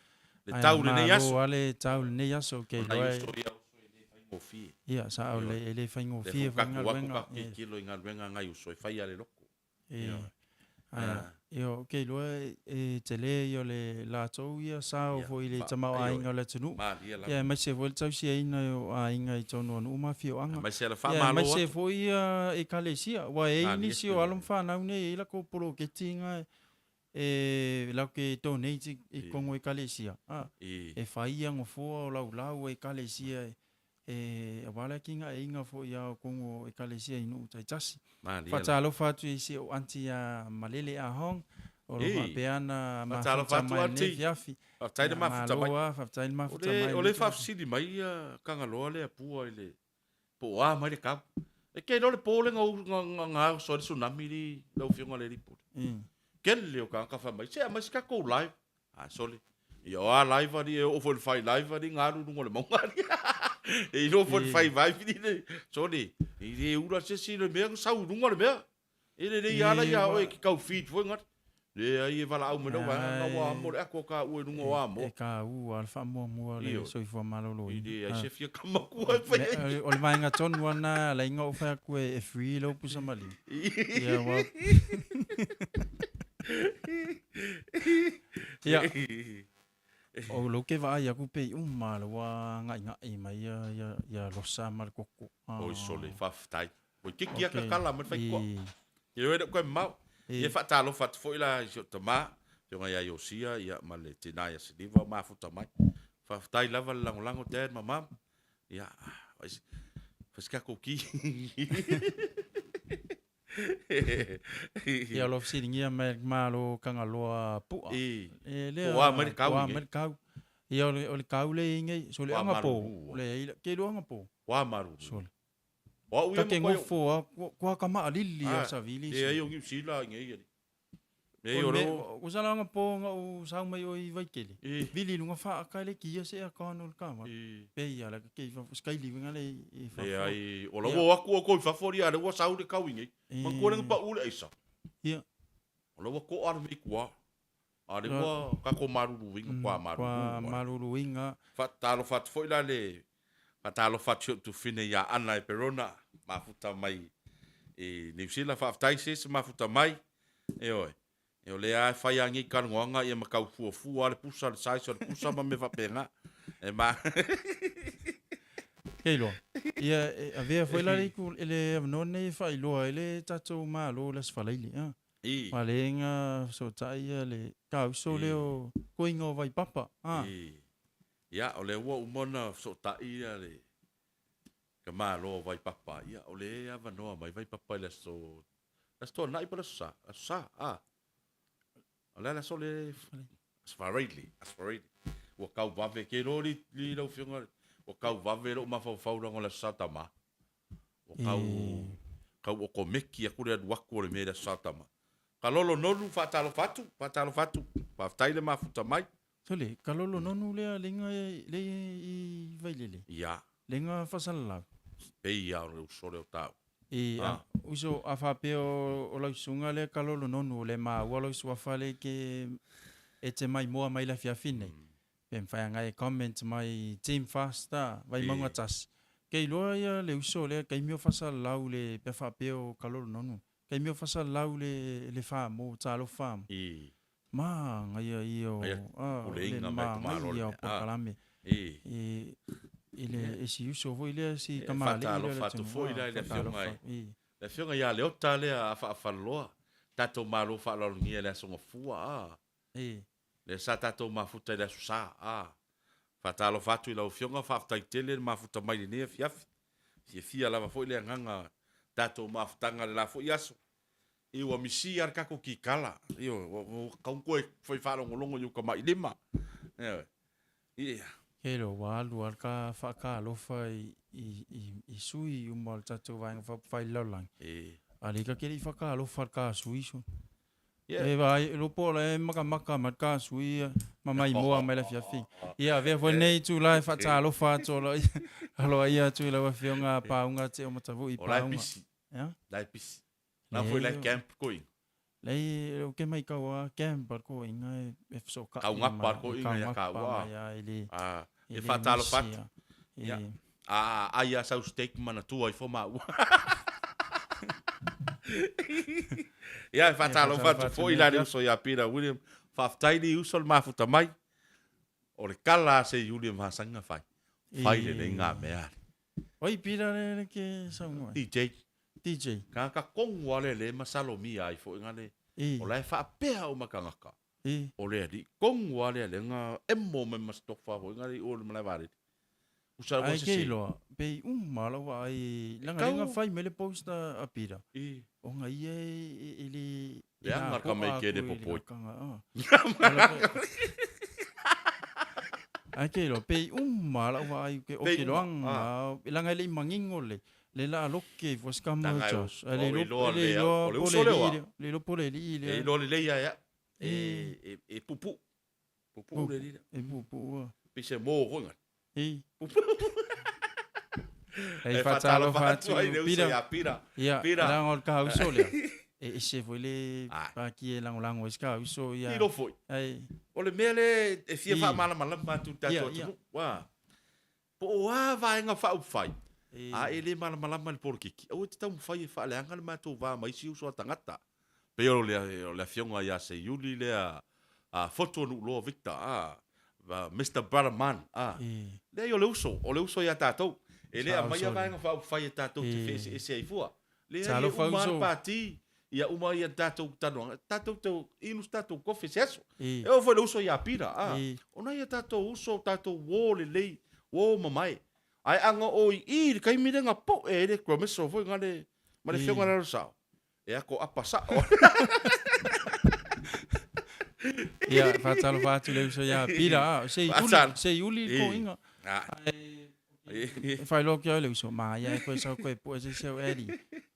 le Aia, tau lenei malo aso. a le tau lenei aso, ou ke O nai iloa e. uso ia, uso e le faigofie. Ia, sa o Ioe. le, e le Lea faigofie foi foi tatou o atu galuega, tatou e. tilotilo i galuega a ngai uso e fai a le loto. E, Ioe. aia, Ah. ia, ou ke iloa e, e tele ia o le latou ia sao Ia, foi i le fa, ioe. tamaoaiga o le atunuu. Malie lava. Ia, aemaise foi le tausiaina o aiga i totonu o nuu ma afioaga. Aemaise le Ia, faamalo aemaise atu. foi ia ekalesia, aua e i ai Malie. nisi o alo ma fanau nei e i ai lakou poloketi ga e latou te donate i I. totonu o ekalesia. A, I. e fai ia gofoa o laulau o ekalesia e, e aua le atinaeina foi ia o totonu o ekalesia i nuu taitasi. Malie lava. Faatalofa atu i si ou aunty ia Malele Ah Hong, O lo o faapea ona mafuta mai i lenei afiafi. Faafetai le mafuta mai. Malo lava, faafetai le mafuta mai. O le faafesili mai ia Tagaloa lea pua i le po o a mai le kau. E ke iloa le po lea na oso ai le tsunami li lau Afioga i le Alii Pule. Kele o tagata fai mai, se aumai se tatou live. A sole, ia o a live alii e oo foi i le fai live alii na alu i luga o le mauga alii. E iloa foi le fai live alii le, sole, e le ula se isi le mea na sau i luga le mea. E lelei lava la ia oe e te tau feed foi gata. Leai e valaau mai lau vaega na ua amo le ato a taua i luga o Amoa. E taua lava le faamuamua o le soifua maloloina. E leai se fia tamatua e fai ai. O le vaega tonu lava lena e ala ai ona ou fai atu e free lou pusa maliu. Ia aua Ia, o lou ke vaai atu pei uma lava ua ga'iga'i mai ia Losa ma le koko. Oi sole, faafetai. Ua itiiti lava tatala mai le faitotoa. Ia e le o toe mamao. Ia e faatalofa atu foi la i si ou tama, Afioga ia Iosia ia ma le tina ia Siliva o mafuta mai. Faafetai lava le lagolago Dad ma Mum. Ia, fai se tatou ki. Ia o lo o fesiligia mai e le Malo Tagaloa Pu'a. I. E lea. Po o a mai le kau. Po o a mai le kau. Ia o le kau lea e i ai nei, sole agapo, leai, ke iloa agapo. Ua malulu. Sole. O au ia Ta ke nofo a, kua ka maʻalili a savili. Leai o Niu Sila i nei. Leai o lo. Ua sala agapo na ou sau mai oi Vaitele. Vili i luga faaka le kia se aircon o le kava. Pe ia la ke i fafo skylive nga le i fafo. Leai o la ua o atu outou i fafo a lea ua sau le kau i nei. Manatua lea na pau le aisa. Ia. O la ua toa le mea i tua. A lea ua tatou maluluina, kua malulu. Kua maluluina. Faatalofa atu foi la le faatalofa atu i si ou tufine ia Ana Eperona, mafuta mai i Niu Sila. Faafetai sis mafuta mai. Ioe. O lea lava e fai lava nei talanoaga ia ma tau fuafua lava le pusa, le size o le pusa ma mea faapena. E ma Ke iloa. Ia, e avea foi la le itu, le avanoa lenei e faailoa ai le tatou Malo i le Aso Faraile. A. I. Palega fesootai ia le tauso lea o koiga o Vaipapa. A. I. Ia, o lea ua uma ona fesootai ia le ka Malo o Vaipapa, ia, o lea e avanoa mai Vaipapa i le aso, le Aso Toonai po o le Aso Sa? Aso Sa, a. O le a le aso lea? Aso Faraile, Aso Faraile. Ua tau vave, ke iloa li, li lau Afioga, ua tau vave lou mafaufau leaga o le Aso Sa tama. Ua tau, tau okomeki atu le alu atu o le mea i le Aso Sa tama. Ka lolo nonu, faatalofa atu, faatalofa atu. Faafetai le mafuta mai. Sole, ka lolo nonu lea lenga le i Vailele. Ia. Lenga faasalalau. Pei ia o le uso lea o tau. E, a, uso, a faapea o lau susuga lea ka lolo nonu, o le maua lau suafa le ke e te maimoa mai le afiafi nei. Pe mafai ana e comment mai Team Fast a, Vaimauga tasi. Ke iloa ia le uso lea taimi o faasalalau le pe a faapea o ka lolo nonu. Taimi o faasalalau le le famo, talofa famo. I. Manaia ia o a le manaia o polokalame. I. I le e si uso foi lea si tamalii lea. Faatalofa atu foi la i le afioga i le afioga ia Leota lea a Faafaloloa. Tatou malo faaaloalogia i le Aso Gafua a. I. Lea sa tatou mafuta i le Aso Sa a. Faatalofa atu i lau Afioga, faafetai tele le mafuta mai i lenei afiafi. Fiafia lava foi le agaga tatou mafutaga i le la foi aso. I ua misi lava le tatou kikala. Ioe, ua tatau ona toe fai faalogologo i ou tamailima. Ioe. Ia. Hello, ua alu lava le ka faatalofa i sui uma o le tatou Vaega Faaupufai i le lalolagi. A lea ka ke le i faatalofa i le ka sui sui. E vaai, lo po o la e makamaka mai le ka sui ma maimoa mai le afiafi. Ia, avea foi lenei itula e faatalofa atu aloaia atu i lau Afioga Pauga Teomatavui Pauga. O la e pisi. La e pisi. La foi la e camp koiga. Leai, ou te maitau lava camp a le koiga e fesootai mai. Kaugapa le koiga ia taua. A, e faatalofa atu. Ia, a ai a sau steak manatua ifo maua. Ia, e faatalofa atu foi la le uso ia Peter William. Faafetai li uso le mafuta mai. O le kala a se Iuli e masani na fai. Fai lelei ngā mea. Oi, Peter le le ke saunoa. DJ. DJ. Kaka kongu ale le masalomia ai foi ngale. O la e faapea uma tagata. O le alii kongu ale le nga emo mai ma stofa foi ngale i o le malae vaalele. Usa ua Ai ke sese. iloa, pei uma lau vaai, E leaga lea na tau. fai mai le post a Peter, I. ona ia e, e le, e Leaga le napo'a tamaiti e atu le i le popoi. takaga, ah. O la foi. Ai ke iloa, pei uma lau vaai, ke, o Pei ke uma, iloaga, ah. leaga e le i manino le, le la loke i fua si tama Leaga e Josh. Ai le o iloa, iloa e le lea, iloa o le po uso le lea alii oa. lea, le iloa po le alii E lea. iloa lelei ia e au. E, E. e, e puupuu. Puupuu le alii lea. E puupuu ah. Pei se mo foi ngana. E. Puupuu. E E faatalofa faatalofa atu atu ai i le uso Peter. ia Pira. Ia, Pira. leaga o le kahauso lea. E ese foi le Ah. paki e lagolago ai si kahauso ia. Tilo foi. Ai. O le mea lea e fia I. faamalamalama atu i le tatou Ia, ia. atunuu. Ua. Po o a vaega faaupufai, E. a e le malamalama i le polokiki, aua e te taumafai e faaleaga le matou va ma isi uso a tagata. Pei o le, o le afioga ia Seiuli lea, a Fotu o Nuuloa Victor, a, Mr. Brother Man, a. E. Leai, o le uso, o le uso ia tatou. E le Sa aumaia uso le. vaega faaupufai e tatou te E. feeseese ai fua. Leai, Sa e alofa uma lava uso. le pati, ia uma ia tatou talanoaga, tatou te inu se tatou kofe se aso. E. E oo foi le uso ia Pira, a. E. Ona ia tatou uso, tatou uo lelei, uo mamae. Ae aga o i i le taimi lea na po'e ai le Gromiso foi na le, ma le E. afioga i le Alosao. E ako apa sa'o. Ia, faatalofa atu le uso ia Pira, ah, se i uli, Faatalo. se i uli le E. toiga. Ah. E faailoa atu ia le uso, ma ia e koe sau koe pue se isi au Eddie.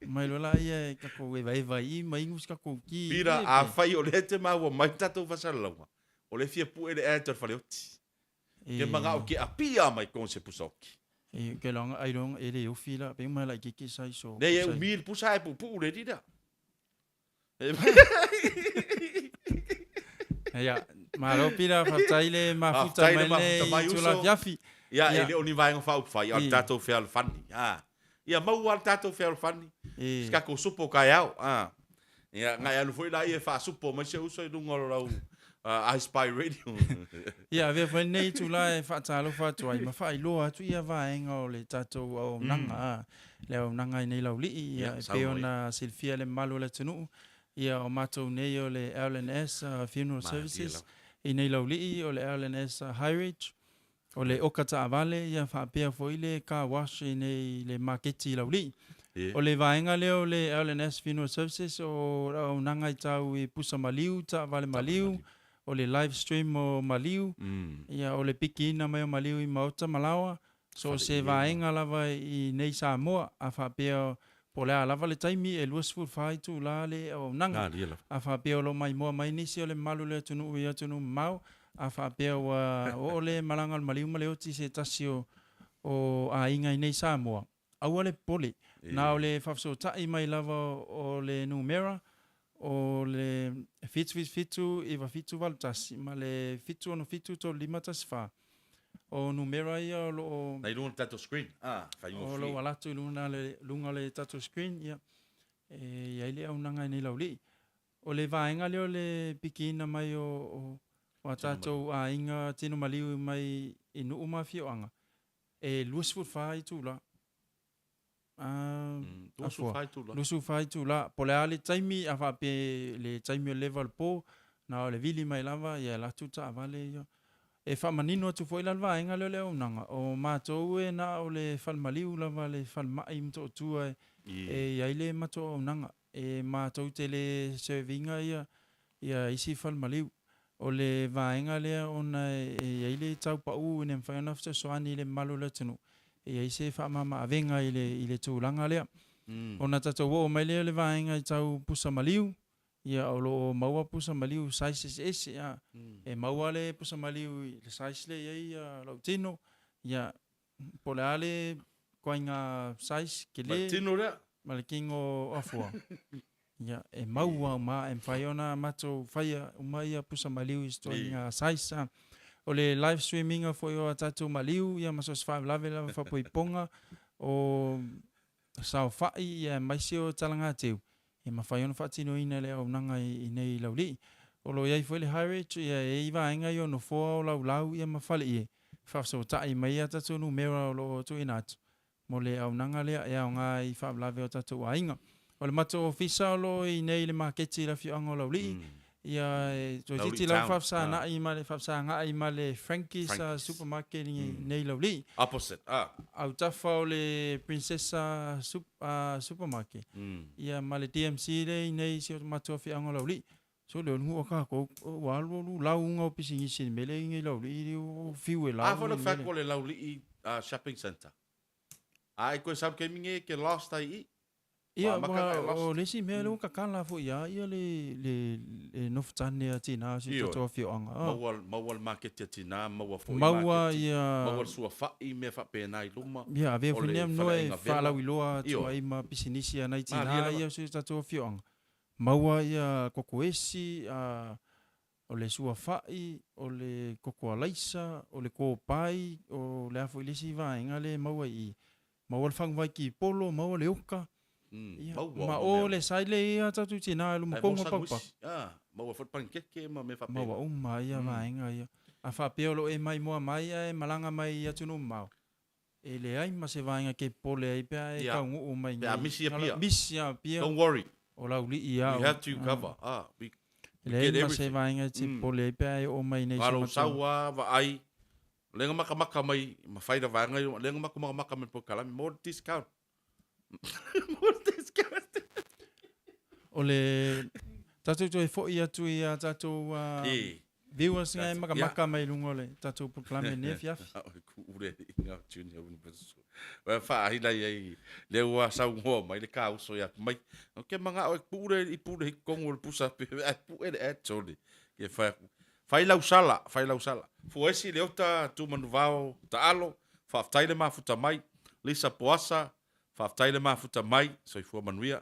Mai loa la ia e takou evaeva i i ma inu se takou ki. Pira, E, a pe. fai o lea e te maua mai tatou faasalalauga, o lea e fia pue le ad o le faleoti. E. Ke magao ke apia mai kona se pusa oki. E, ke loaga ai loaga e le ofi la, pe uma la i keke sai so. Nei e sai. umi le pusa ae puupuu le alii lea. Ia, malo Pira, faafetai le mafuta Faafetai le mai mafuta lenei mai, itula uso. afiafi. Ia, e Ia. le o ni vaega faaupufai, a o le I. tatou fealofani. Ah. Ia maua le tatou fealofani. E. Se tatou supo taeao. Ah. Ia, ngai alu foi laia e faasupo mai se uso i luga o lau iSpy Radio. Ia, avea foi lenei itula e faatalofa atu ai ma faailoa atu ia vaega o le tatou auaunaga, ah, le auaunaga i nei laulii, ia, Ia, e pei saunoa ia. ona silafia le mamalu o le atunuu, ia, o matou nei o le L&S Funeral Malie Services lava. i nei laulii, o le L&S High Ridge, o le oka taavale, ia faapea foi le car wash i nei le maketi i laulii. Ia. O le vaega lea o le L&S Funeral Services o le auaunaga i tau i pusa maliu, taavale maliu, o le live stream o maliu, ia o le pikiina mai o maliu i maota ma laoa, so o se Fale i vaega lava i nei Samoa, a faapea po o le a lava le taimi e 24 itula le auaunaga. Malie lava. A faapea o lo o maimoa mai nisi o le mamalu o le atunuu i atunuu mamao, a faapea ua oo le malaga o le maliu ma le oti i se tasi o o aiga i nei Samoa, aua le popole. Na o le faafesootai mai lava o le numera o le 777 9781 ma le 767 3514. O numera ia o lo o Na i luga o le tatou screen. Ah, o faigofie. lo o ala atu i luga le, luga o le tatou screen, ia, e i ai le auaunaga i nei laulii. O le vaega lea o le pikiina mai o, o, o a tatou aiga tino maliu mai i nuu ma afioaga, e 24 itula. Ah, 24 itula. 24 itula. Po o le a le taimi, a faapea le taimi o le leva o le po, na o le vili mai lava, ia e alu atu taavale ia. E faamanino atu foi la le vaega lea o le auaunaga, o matou e na o le falemaliu lava le falemai Motootua e, e i ai le matou auaunaga. E matou te le serve ina ia, ia isi falemaliu. O le vaega lea ona e i ai le tau pau ina ia mafai ona fesoasoani i le mamalu o le atunuu. E i ai se faamamaavega i le, i le tulaga lea. Ona tatou oo mai lea o le vaega i tau pusa maliu, ia o lo o maua pusa maliu size eseese. A. E maua le pusa maliu i le size lea e i ai ia lou tino, ia po o le a le ituaiga size Ma le tele tino lea. ma le tino o afua. Ia, e maua uma, e mafai ona matou faia uma ia pusa maliu i se ituaiga size. A. O le live streaming foi o a tatou maliu, ia ma so o se faalavelave lava faapoipoga o saofai, ia aemaise o talagateu, e mafai ona faatinoina e le auaunaga i nei laulii. O lo o i ai foi le High-Ridge, ia e i ai vaega ia o nofoa o laulau ia ma faleie, faafesootai mai a tatou numera o lo o tuuina atu mo le auaunaga lea e aoga i faalavelave o tatou aiga. O le matou ofisa o lo o i nei i le maketi i le afioaga o Laulii, Ia e toeitiiti lava faafesana'i ma le faafesaga'i ma le Frankie's Supermarket i nei Laulii. Opposite, ah. Autafa o le Princessa Supermarket, ia ma le DMC lea i nei i si o matou afioaga o Laulii. So le nuu a kākou, ua alu alu lauga o pisinisi i le mea lea i nei Laulii, ua fiu e lauga. A foi le fact o le Laulii Shopping Centre. A e koe sau le taimi lenei e te lost ai i i. Ia, aua o le isi mea lea ua tatala foi ia ia le le le nofotane a tina o si o tatou afioaga. Maua maua le maketi a tina, maua foi Maua maketi, ia maua le suafa'i, mea faapena i luma. Ia, avea foi lenei avanoa e faalauiloa atu ai ma pisinisi a nai tina ia o si o tatou afioaga. Maua ia kokoesi, o le suafa'i, o le koko alaisa, o le kopai, o le a foi le isi vaega lea e maua i i. Maua le faguvai kipolo, maua le oka. Ia, ma o le sai lea i a tatou tina i luma tonu o paupau. Maua foi le panikeke ma mea faapena. Maua uma ia vaega ia. A faapea o lo o e maimoa mai ae malaga mai i atunuu mamao, e leai ma se vaega e te popole ai pe a e taunuu mai nei. Pe a misi Apia. Misi Apia. Don't worry. O Laulii lava. We have to cover. We E leai ma se vaega e te popole ai pe a e oo mai nei. Lou sau lava vaai Lenga makamaka mai ma fai le vaega ia, lenga maku makamaka mai polokalame, maua le discount. Maua le discount. O le tatou toe foi atu i a tatou viewers ngai makamaka mai luga o le tatou polokalame nei afiafi. O le kuu le inga o Junior Universal. Ua faaila i ai le ua saunoa mai le kauso ia mai. O ke manga o puu le i puu le totonu o le pusa pe ai puu le atole. Ke fai aku. Fai lau sala, fai lau sala. Fuaisi Leota, Tumanuvao, Taalo, faafetai le mafuta mai. Lisa Poasa, faafetai le mafuta mai. Soifua manuia.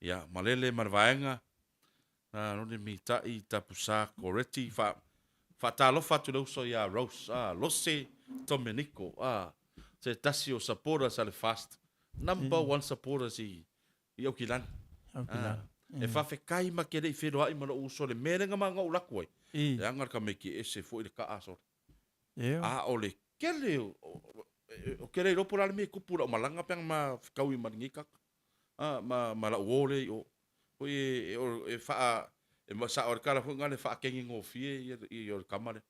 Ia, malele ma le vaega. Na lone mitai Tapusa Koreti, fa, faatalofa atu le uso ia Rose, ah, Lose Domenico, ah, se tasi o supporters a le Fast. Number one supporters i, i Aukilani. Aukilani. Ah, e faafetai ma ke le i feloai ma lou uso le mea lea na ou laku ai. Leaga le tamaiti ese foi le kaa sole. A o le kele o ke le iloa po o le a le mea e tupu i lau malaga pe ana ma fetaui ma lenei tagata. A ma ma lau uo lea i o. Foi e e faa e sao le tala foi lena le faakegegofie ia ia o le tama lea.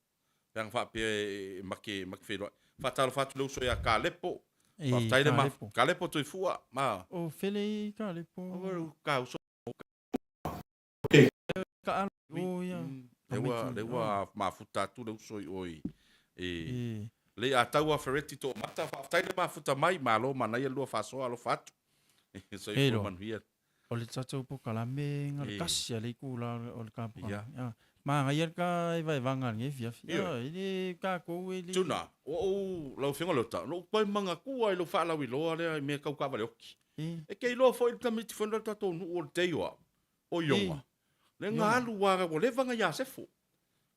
Pe ana faapea e make make feiloai. Faatalofa atu le uso ia Kalepo. Faafetai le ma Kalepo Tuifua ma. O fele i Kalepo. O ka uso. Ka o ia. Le ua le ua mafuta atu le uso i o i i le a tau a Fereti Toomata. Faafetai le mafuta mai. Malo manaia le lua faasoa alofa atu. Soifua manuia. O le tatou polokalame na le tasi a le itula o le ta polokalame. Manaia le ta evaevaga i lenei afiafi. E le tatou e le. Tuna, ua ou, lau Afioga Leota, na ou toe manatua i lou faalauiloa lea i mea tau taavale oki. E te iloa foi le tamaiti foi lea o le tatou nuu o le Teioa, o Ioga, lea na alu aua ua leva na Iasefo.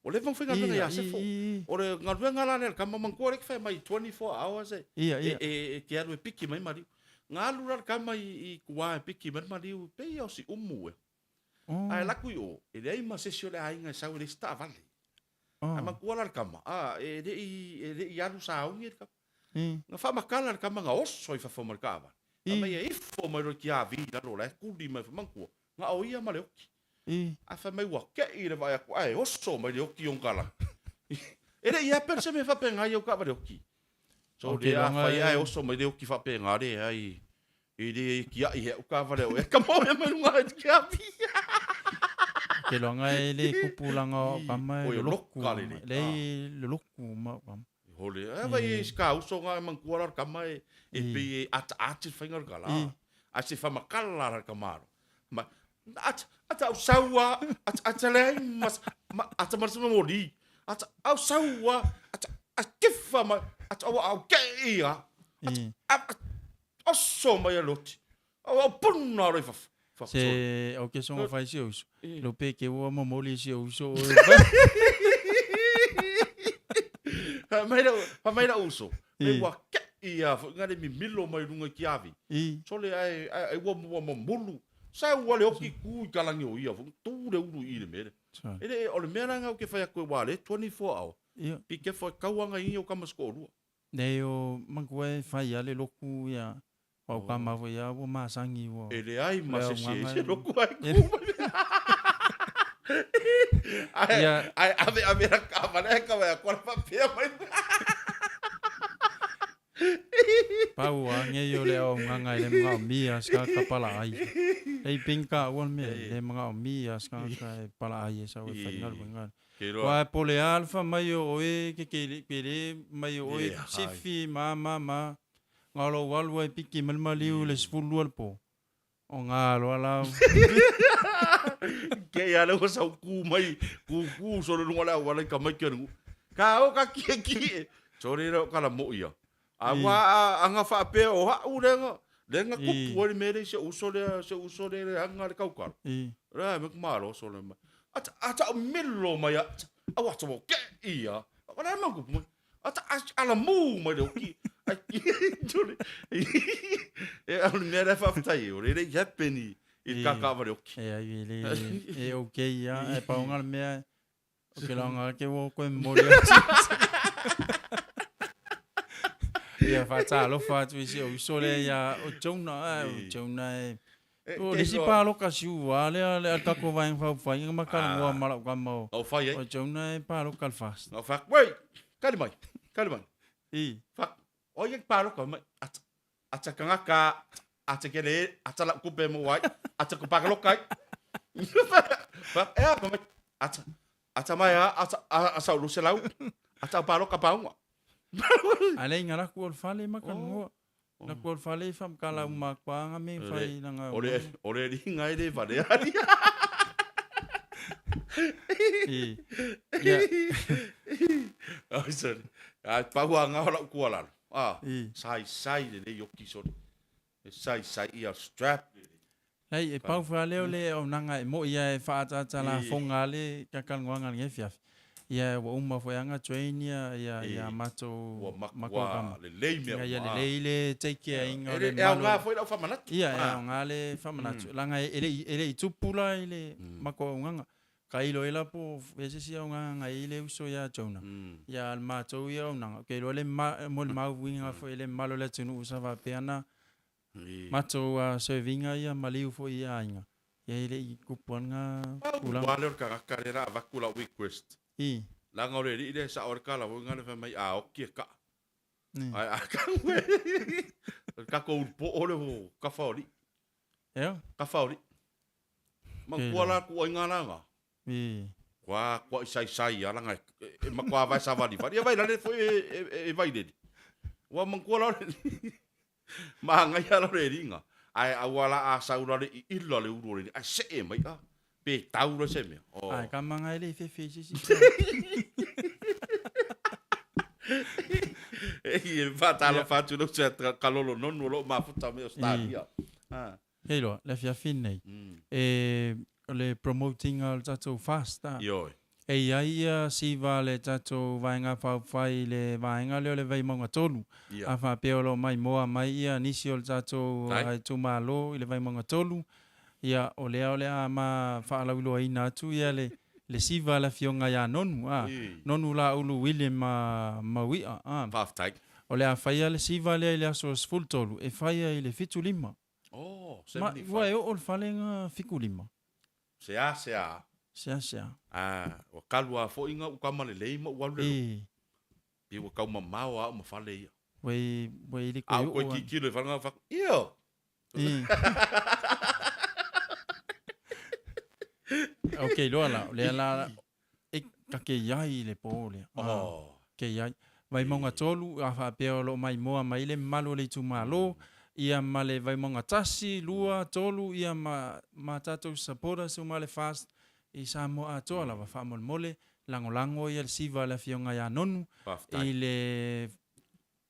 Ua leva ona faigaluega ia Sefo. O le galuega la lea a le tama, manatua lea e te fai mai 24 hours e, e te alu e piki mai maliu. Na alu la le tama i tua e piki mai le maliu, e pei lava o Siumu ea. Ae alu atu i o, e leai ma se isi o le aiga e sau e leai se taavale. Ae manatua la le tama, e le i, e le i alu sauni le tama. Na faamatala le tama na oso i fafo ma le taavale. Fai mai e ifo mai loa i le tiavi i lalo o la e tuli mai. Manatua, na o ia ma le oti. A fai mai ua te'i le vaai atu ae oso mai le oti i ona lagi. E le i happen se mea faapena i au taavale oti. So le a fai ae oso mai le oti faapena leai e le tiai he au taavale o e ka moe mai luga e te api. Te loanga e le kupu langa o kama e loloku. Le loloku ma o kama. Hole, e vai e ska uso nga mangkua la kama e e pe e ata ati whainga le kala. A se whamakala la kamaro. Ma ata ata au saua ata ata leai mas ma ata ma se moli. Ata au saua ata a kefa ma ata au au ke ia. Ata oso mai a loti. Au au puna roi fa. Se au ke songa fai se uso. Lo pe ke ua momoli se uso. Ha mai la ha mai la uso. Me ua ke ia fo ngare mi milo mai lunga ki avi. Sole ai ai ua ua mamulu. Sa ua le oki ku i kalangi o ia fo tu le ulu i le mere. E le o le mea la ngau ke whai aku e wā le 24 hour. Pi ke whai kauanga i o kama sko rua. Nei o mangua e whai a le loku ia Pau ka ma foi ia ua masangi ua. E leai ma se se se loku ai ku. Ae, ae ave ave la kava le ka wa ko pa pia mai. Pau a ngei o le au nganga i le mga o mia ska ka pala ai. Ei ping ka ua me le mga o mia ska ka e pala ai e sa e whainga le Wa po le alfa mai o oe ke ke le ke le mai o oe sifi ma ma ma. Ngā lo walu ai piki malmaliu le 12 le po. O ngā loa lau. Ke ia le ua sau ku mai, ku ku solo lunga le au alai ka mai kia ngu. Ka o ka ki ki. Sorry le o kala mo ia. A wa anga wha pe o ha u lenga. Lenga kupu ai me le se uso le se uso le le anga le kaukalo. Ra me kumalo solo mai. Ata ata o melo mai a awa to ke ia. Wala ma kupu mai. Ata ala mū mai le oki. Ai, tole. E au le mea lea faafetai, o le le i happen i i ka ka vale oki. E ai le e okay ia, e paonga le mea o ke laonga ke wo koe moli atu. Ia whaatalofa atu i si o uso le ia o Jonah, ai o Jonah e O le isi paloka siua lea le al kako vaenga faaupufai ma talanoa ma lau tama o Au fai ai. o Jonah e paloka le fast. Au fai, wei, kali mai, kali mai. I. Fa, o ia paloka mai, ata, ata kangaka, ata kele, ata lau kupe mo ai, ata ko pakaloka ai. Fa, e a mai, ata, ata mai a, ata, a, sa ulu se lau, ata paloka paunga. A le inga laku o le fale ma kanoa. Na kua fale i whamkala uma kuanga me whai nanga. Ore, ore ringa e le whare ari. I. Ia. Ai, sorry. Ai, pau a ngā lau kua lalo. Ah, I. sai sai le le yoki, sorry. E sai sai ia strap le le. Nei, e pau wha leo le o nanga e mo ia e whaatata la fonga le kakalngoanga le fiafi. Ia ua uma foi anga train ia ia ia matou Ua matua lelei mea uma. Ia lelei le take care inga o le E aoga foi lau faamanatu. Ia e aoga le faamanatu leaga e le e le i tupu la i le matou auaunaga. Tailo ai la po o se isi auaunaga e i ai le uso ia Jonah. Ia a le matou ia auaunaga ou te iloa le molimauina foi le mamalu o le atunuu sa faapea ona Matou serviga ia maliu foi i aiga, ia e le i tupu lava lena tulaga. Pau lava lea o le tagata lea la avatu lau request. I. Leaga o le alii lea e sao ai le tala foi lena fai mai a oti e kaa. Ae a tau e o le tatou ulu poo lea o kafa o alii. Ea? Kafa o alii. Manatua la tuuaiga la na. I. Kua kua i saisai a langa e matua vae savalivali. Ia vailale foi e vailele. Ua manatua la o le Manaia la o le liga. Ae aua la a sau la le iila le ulu o le ae see mai a. Pe tau la se mea. Oh. Ae ka manga e le fefe i se isi. E faatalofa atu i lou uso ia Kalolo Nonu o lo o mafuta mai Ausetalia. Kei loa, le afiafi lenei, e, o le promote ina o le tatou fast a. Ioe. E i ai ia siva a le tatou Vaega Faaupufai i le vaega lea o le Vaimauga 3. Ia. A faapea o lo o maimoa mai ia nisi o le tatou Tai. itumalo i le Vaimauga 3, ia o lea o le a ma faalauiloaina atu ia le, le siva a le Afioga ia Nonu, a. I. Nonu Laulu William Maui'a, a. Faafetai. O le a faia le siva lea i le aso 13, e faia i le 75. Oh, Ma, 75. ua e oo le fale nga 75. Sea, sea. Sea, sea. Ah, ua kalu a foi nga uka ma lelei ma ua alu le lotu. I. Pi ua kau mamao a o ma fale ia. Ua i, ua i le A koe o koe oo a. kikilo i fale nga whaku, Io! I. Ok, loa la, o lea la, e kake iai le po lea. Ah, Oh. ke iai. Vaimauga 3, a faapea o lo o maimoa mai le mamalu o le itumalo, ia ma le Vaimauga 1, 2, 3, ia ma, ma tatou supporters uma le FAST i Samoa atoa lava. Faamolemole, lagolago ia le siva a le Afioga ia Nonu Faafetai. i le,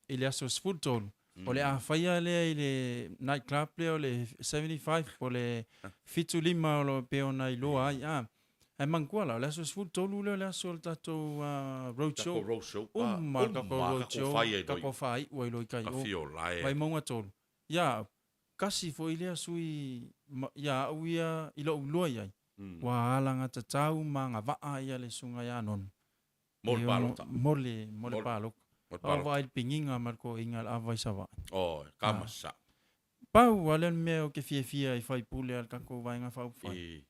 i le aso 13. O le a faia lea i le night club lea o le 75 po o le 75 o lo o pei ona iloa ai. A, ae manatua la, o le aso 13 lea o le aso o le tatou road show. Tatou road show. Uma le tatou road show, fai ai tatou faaiu ai loa i tai o. Fiola e. Vaimauga 3. Ia au, kasi foi lea sui ia au ia i lou iloa i ai. Ua alagatatau ma agavaa ia le susuga ia Nonu. Mo le palota. Mo le, mo le palota. Mo le palota. Vaai le pigiga ma le toaiga le ava i Savaii. Oh, ka masa. Pau lava lea o le mea ou te fiafia i faipule a le tatou Vaega Faaupufai. I.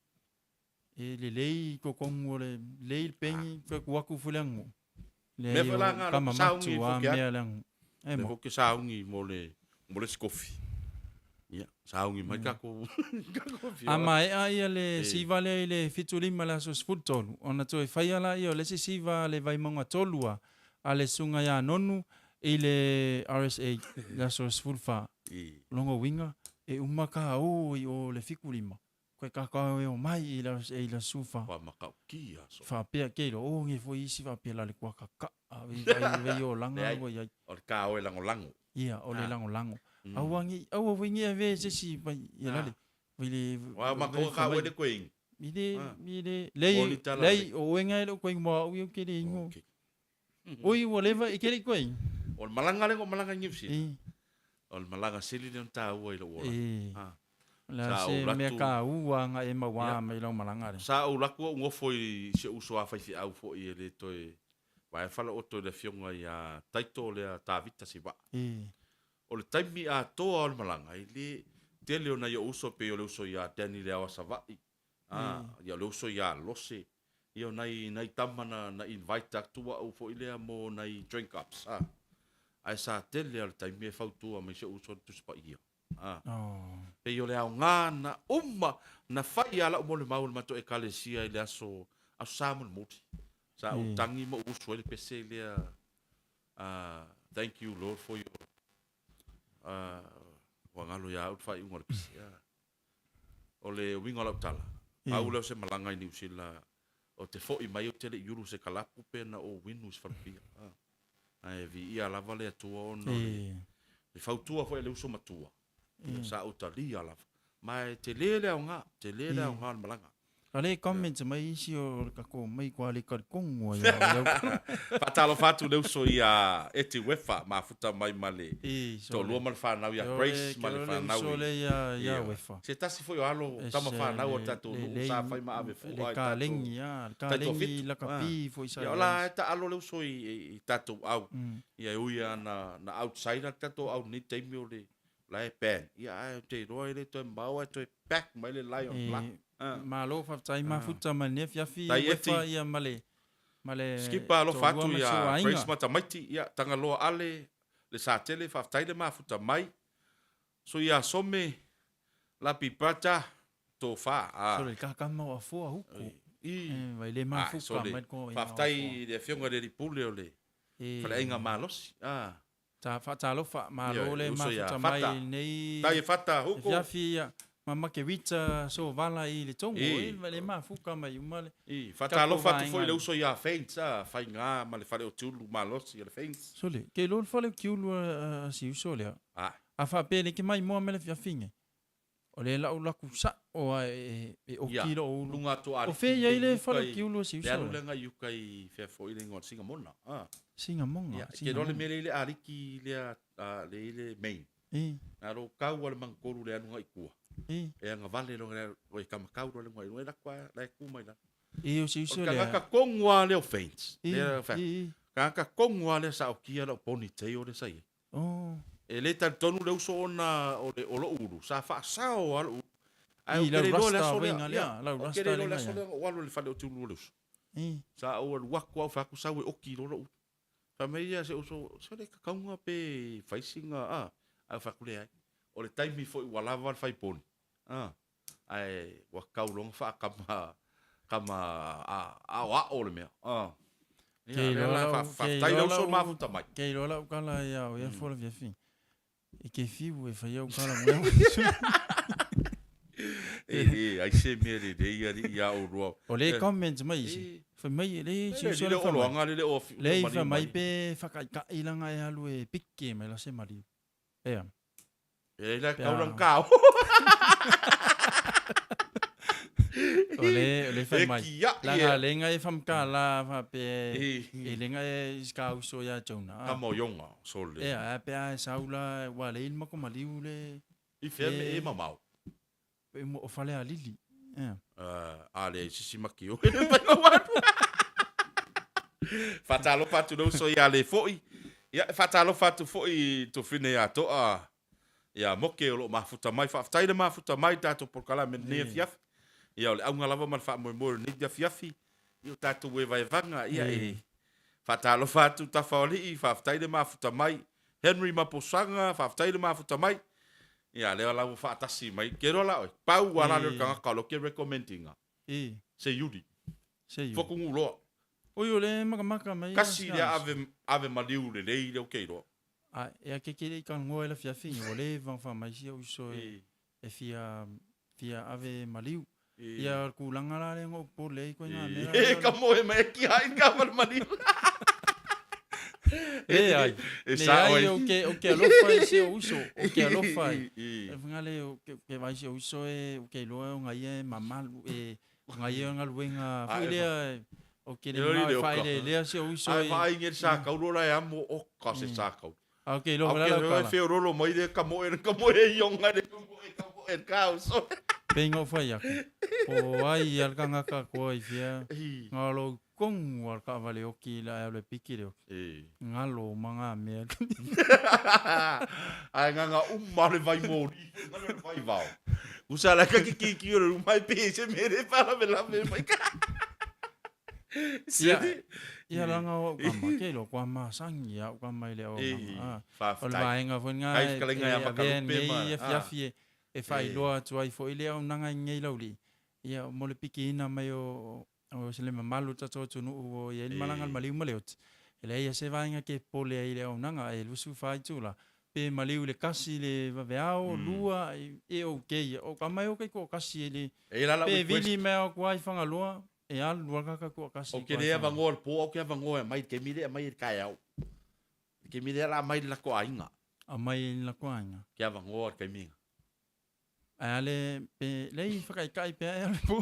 E lelei i totonu o le lelei le peni toe tuu atu foi le aganuu. Mea Leai foi la o na tama lou sauni matua fo ke mea atu. le aganuu. E Lea mo. foi ke sauni mo le mo le isi kofi. Ia, sauni mai tatou tatou A afioaga. maea ia le E. siva lea i le 75 le aso 13, ona toe faia laia o le isi siva a le Vaimauga 3 a, a le Susuga ia Nonu i le RSA i le aso 14. I. O lona uiga, e uma ka o i o le 75, koe kakao e omai i le RSA i le aso 14. Ua matautia aso. Faapea ke iloa, o ge foi isi faapea la le kuakakaa, vei vai vei olaga Leai, ua iai. o le kao e lagolago. Ia, o le Ah. lagolago. Aua nge, aua foi nge ave se isi mai, ia lale, vai le, Ua vai matou le ka mai. ue le koe ingi. I le, Ah. i le, lei, Moni tala lei, le. o oenga e le o koe ingi mo au ia ke le ingo. Okay. Oi, ua leva, e ke le koe ingi. O le malaga le o malaga i New Zealand. E. O le malaga sili lea ona taua i lou ola. E. Ah. La Sa se ou mea latu- ka ua nga e maua Ia. mai lau malaga le. Sa ou laku au ngofo i se uso a faifeau foi e le toe vae falaoto i le afioga ia Taito lea Tavita Siva'a. E. O le taimi atoa o le malaga, e le tele o nai ou uso pei o le uso ia Danny Leaoa Sava'i, a, ia o le uso ia Lose, ia o nai, nai tama na, na invite atu au foi lea mo nai drink ups, a. Ae sa tele lava le taimi e fautua mai si ou uso le Tusi Paia, a. Oh. Pei o le aoga na uma na fai lava lau molimau i le matou ekalesia i le aso, Aso Sa mulimuli. Sa ou tagi ma ou usu ai le pese lea, ah, thank you Lord for your, ah, ua galo ia au le faaiuga o le pese. Ah. O le uiga o lau tala, pau lea o se malaga i Niu Sila, o te foi mai ou te le i ulu se kalapu pe na ou winu i se falupia. Ah. Ae viia lava le Atua ona o le, le fautua foi a le uso matua. Sa ou talia lava. Ma e tele le aoga, tele le aoga o le malaga. A le comment mai isi o le kako mai kua le kalikongu ai au. Faatalofa atu le uso ia Eti Wefa, mafuta mai ma le E, toalua ma le fanau ia Grace ma le fanau Ke i le ia ia Wefa. Se tasi foi o alo tama fanau o le tatou nuu sa fai ma ave fua Le i tatou kalengi a, le tatou kalengi fitu. la kapi foi sa. Ia ola e taalo le uso i tatou au. Ia e ui lava na na outsider le tatou au nei taimi o le la e ban. Ia ae ou te iloa e le toe mau ae toe back mai le Lion la. E, malo faafetai mafuta ma lenei afiafi Tai eti. Wefa ia ma le ma le Skipa alofa toalua atu ma ia si ou aiga. Grace Matamaiti, ia Tagaloa Ale, le Satele, faafetai le mafuta mai. So ia Some, Lapi Brata, Tofa. Ah. So le kakama o afoa huku. I. E, vai le Ah, mafuka so le mai ko ina faafetai afoa. i le afioga i le alii pule o le E, faleaiga malosi. Ah. Ta faatalofa, malo Ia, le uso ia mafuta mai Fata. lenei Tai e Fata huku. afiafi ia ma Makewita so vala i le tongo E. e vai le mafuka mai uma le. I, faatalofa atu foi vaega. le uso ia Faints, ah, faiga ma le fale o Tiulu malosi ia le Faints. So le, ke lo le fale o Kiulu a si uso lea. Ah. A faapea le ke mai moa me le fiafiga. O le lau laku sa o a e, e o Ia, kilo o ulu. Lunga atu a O fe ia i le fale o i Kiulu a si Le uso alu lea. lenga i uka i fea foi le ingoa o le Singamona. Ah. Singamonga. Ia, ke loa le mea le i le aliki lea, ah, le i le main. E, Na lo kau a le mangkolu le alu ngai kua. e. E anga vale lo le o e kamakau lo le ngai ngai la kwa la e ku mai la. E o si O uso le lea. kangaka kongu a leo Faints. E, Le fa. e, e. Kangaka kongu a lea sa o kia la o ponytail o le sa i. Oh. E le talitonu le uso ona o le o lou ulu, sa faasao lava lou ulu. Ae I, ou te lau le iloa le rasta aso lea. vainga lea, Ia, lau ou te rasta le iloa le lenga aso ia. lea ou alu i le fale o Tiulu o le uso. E. Sa ou alu atu au fai atu sau e oki loa lou ulu. Fai mai ia se uso, se le kakauga pe fai sina, a, ae ou fai atu leai. O le taimi foi ua lava le fai poni. A, ae ua kau loa ona faakama, kama a, aoao le mea. A. Ia, Ke lea iloa la lau- fa- ke faafetai iloa le uso lau- mafuta mai. Ke iloa lau kala ia o ia fola fiafi. E ke fiu e fai au kala mo ia. E le, ai se mea lelei alii ia oulua. O le comment mai isi. E. Fai mai e le si Le uso le le fai mai. oloaga le le o Le i maliu fai mai mai. pe whakaikai langa e alu e pike mai la se maliu. Ea. E le Pe kau a- lang kau. O le, o le fai E mai. kia Langa ia. lenga e whamka la wha pe E. e lenga e iska uso ia Jonah. Ka mo yonga so le. Ea, a pe a e saula wa le ilma ko maliu le I fea me E. e mamao. e mo o fale a lili. Ea. A le sisi maki o. Le pai o atu. Faatalofa atu le uso ia le foi. Ia, faatalofa atu foi tofine ia toa. Ia moke o loo mafuta mai. Faafetai le mafuta mai tatou polokalame lenei afiafi. Ia, o le auga lava ma le faamoemoe o lenei afiafi, ia o tatou evaevaga, ia e faatalofa atu Tafaoalii, faafetai le mafuta mai. Henry Maposaga, faafetai le mafuta mai. Ia, lea la ua faatasi mai. Ke iloa la oe, pau lava la lea o le tagata o lea ou te recommend ina. Se Iuli. Se Iuli. Fotuguloa. Oi, o lea e makamaka mai. Kasi lea ave, ave maliu lelei lea ou te iloa. A, e a ke ke le i talanoa i le afiafi, ua leva ona faamai si ou uso e, e fia, fia ave maliu. Ia, o le tulaga la lea na ou popole ai koe na mea la. E ka moe mai e kia ai ka wale maliu. Leai, E sao leai, ai. ou te, ou te alofa i si ou uso, ou te alofa ai. O le faiga lea, ou te, ou te vaai i si ou uso e, ou te iloa o gaia e mamalu, e, o gaia o galuega foi lea, ou te le manao e faaeleelea si ou uso i. Ae vaai i le sa kaulu la e amo oka se sa kaulu. A ou te iloa foi la lau tala. Ae feololo mai le ka moe ka moe i onga le ka moe ka moe ka uso. Pei na ou fai atu, po o ai a le tagata koa i fea, na o lou tonu a le taavale oki i le ae alu e piki le oki. Galo ma ngā mea. Ae nganga uma le vai moli, ngalo le vai vao. Usa la ka ki ki ki o le ruma e pe se mere whalavelave mai ka. Ia, ia langa o au kama, ke iloa kua masangi au kama i le auaunaga. O le vaega foi lena e avea nei afiafi e faailoa atu ai foi le auaunaga i lenei laulii. Ia, mo le pikiina mai o O se le mamalu o le tatou atunuu ua i ai le malaga a le maliu ma le oti, e leai lava se vaega ke popole ai i le auaunaga, e 24 itula, pe maliu i le kasi i le vaveao, lua, e ok ia. O ka mai o kai toatasi e le, pe vili mai au atu lava i Fagaloa, e alu lava ka kai toatasi. Ou te le avanoa i le po, ou te avanoa e aumai i le taimi lea e aumai ai i le taeao. I le taimi lea o le a aumai i le latou aiga. Aumai i le latou aiga. Ke avanoa i le taimi lena. Ae a le pe lei whakaikai pea e ale po.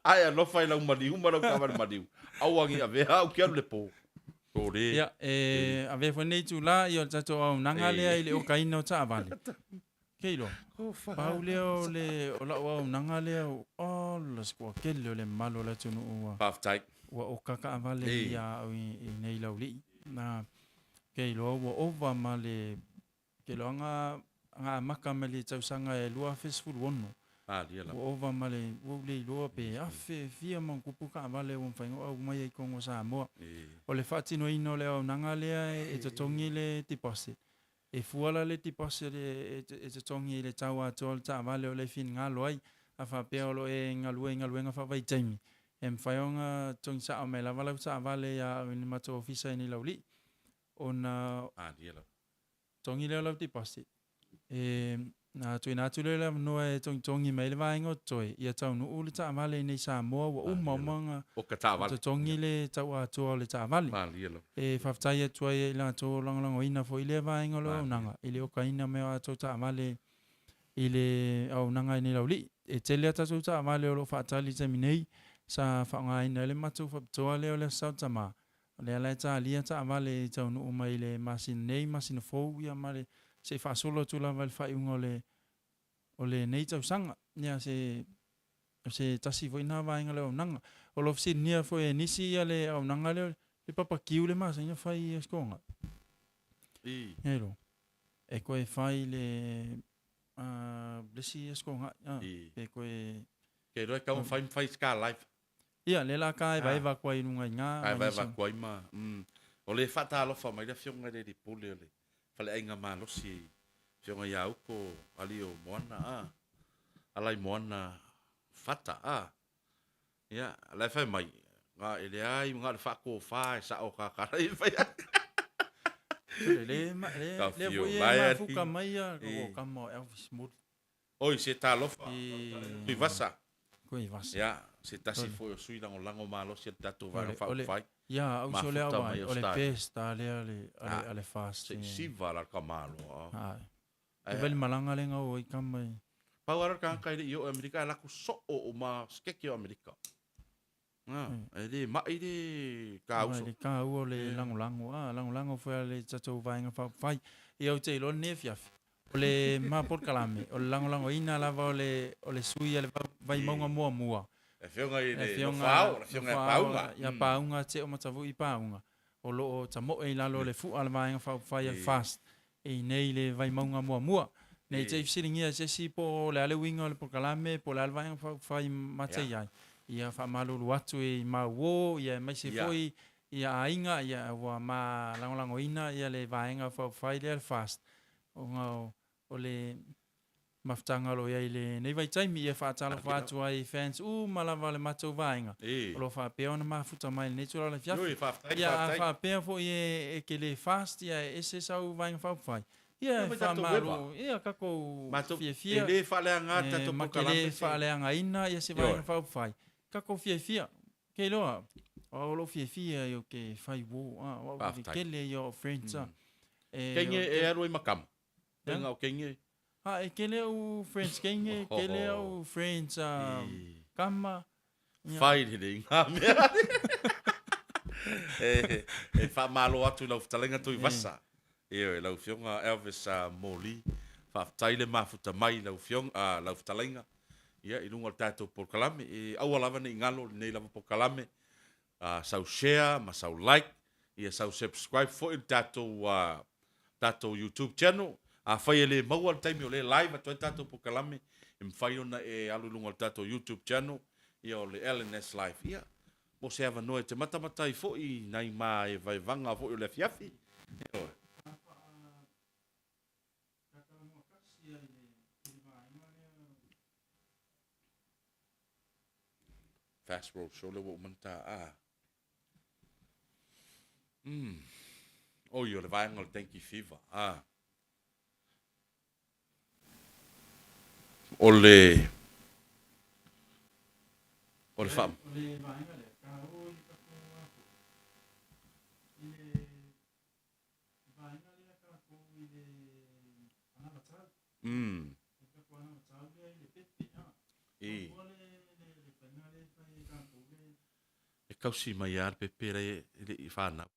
Ae alofa i lau maliu ma lau taavale maliu. Aua ne i avea au ke alu le po. Tore. Ia, e avea foi lenei itula ia o le tatou auaunaga lea i le okaina o taavale. Ke iloa, pau lea o le o lau auaunaga lea, ola se toatele o le mamalu o le atunuu ua Faafetai. ua oka taavale ia au i nei laulii. Na, ke iloa ua ova ma le Ke iloa na amata mai le tausaga e 2016, ua ova ma le, ua ou le iloa pe afe fia ma ona tupu taavale ua mafai ona aumai ai i totonu o Samoa. O le faatinoina o le auaunaga lea e totogi le deposit. E fua la le deposit e totogi i le tau atoa o le taavale o le finagalo ai. A faapea o lo o e galue i galuega faavaitaimi, e mafai ona totogi sao mai lava lau taavale ia au i le matou ofisa i Nilaulii ona Totogi lea o lau deposit. E, na tuuina atu lea o le avanoa e togitogi mai ai le vaega o totoe, ia taunuu le taavale i nei Samoa ua uma uma ona totogi le tau atoa o le taavale. E faafetai atu ai ia i latou o lagolagoina foi lea vaega o le auaunaga i le okaina mai o atou taavale i le auaunaga i nei laulii. E tele a tatou taavale o lo o faatali i le taimi nei sa faaaogaina ai le matou faapitoa lea o le Aso Sa o Tama. O lea la e talia taavale i taunuu mai i le masina nei, masina fou, ia ma le se i faasolo atu lava i le faaiuga o le o lenei tausaga. Ia se o se tasi foi lena vaega o le auaunaga. O lo o fesiligia foi e nisi ia le auaunaga lea le papakiu le masani ona fai i Osikoga. Hello. E toe fai i le le isi Osikoga, pe toe Ke iloa e tatau ona fai ma fai Scar Life. Ia, lea la ka evaeva atu ai i luga i ina. Ka evaeva atu ai ma, o le faatalofa mai le afioga i le alii pule o le faleaiga malosi, afioga ia Uko alii o Moana, a, Alaimoana Fata, a. Ia, la e fai mai, na e leai, na o le faatofa e sao ka ka e fai atu. Le, le, lea foi e mafuka mai ia, o kama o Elvis Muli. Oi, se talofa, Tuivasa. Tuivasa. Ia, se tasi foi o sui lagolago malosi a le tatou Vaega Faaupufai. Ia, au uso lea au o le best a lea a le FAST. Se i siva la le tamaloa. Ae. E vai le malaga lea na o ai tama i. Pau lava le tagata e le i oo i Amerika, e alu atu soo uma sikeke o Amerika. E le mai le ka uso. Le taua o le lagolago, a lagolago foi a le tatou Vaega Faaupufai. Ia ou te iloa lenei afiafi, o le ma polokalame, o le lagolagoina lava o le o le sui a le Vaimauga muamua. Le Afioga i le Nofoao, le Afioga ia Pauga. Ia Pauga Teomatavui Pauga, o lo o tamoe i lalo o le fua a le Vaega Faaupufai a le FAST, e i nei le Vaimauga muamua. Ne i te i fesiligia e se isi po o le a le uiga o le polokalame po o le a le vaega faaupufai ma te i ai. Ia faamalulu atu i mau uo, ia aemaise foi ia aiga, ia ua ma lagolagoina ia le vaega faaupufai lea le FAST, ona o le mafutaga o lo o i ai i lenei vaitaimi. Ia faatalofa atu ai i fans uma lava o le matou vaega o lo o faapea ona mafuta mai i lenei itula o le afiafi. Ia a faapea foi e te le fast ia e ese sau vaega faaupufai, ia e faamalo, ia tatou fiafia, e ma te le faaleagaina ia se vaega faaupufai, tatou fiafia. Ke iloa, o au o lou fiafia ia ou te fai uo, a, o au te tele ia o friends a. Kenge e alu ai ma kama. Faiga o kenge. A e kele au friends kenge, kele au friends kama. Fai lelei ngā mea. E faamalo atu i lau fetalaiga Tuivasa. Ioe, lau Afioga Elvis Moli. Faafetai le mafuta mai lau Afioga, lau fetalaiga ia i luga o le tatou polokalame. E aua lava ne i galo lenei lava polokalame, sau share ma sau like, ia sau subscribe foi i le tatou tatou YouTube channel. Afai e le maua le taimi o lea e live atu ai le tatou polokalame, e mafai ona e alu i luga o le tatou YouTube channel, ia o le LNS Live. Ia, mo se avanoa e te matamata ai foi i nai maevaevaga foi o le afiafi. Ioe. Fast Road Show lea ua uma ona ta a. Umm. Oi, o le vaega o le Dengue Fever. A. O le... O le faa... O le vaega lea, taua i le tatou a foi, i le vaega lea tatou i le anavatau. Umm. Le tatou anavatau lea i le pepe, a. I. Taua le, le, le faiga lea e fai e tatou le... E tausi mai lava le pepe la e le i fanau.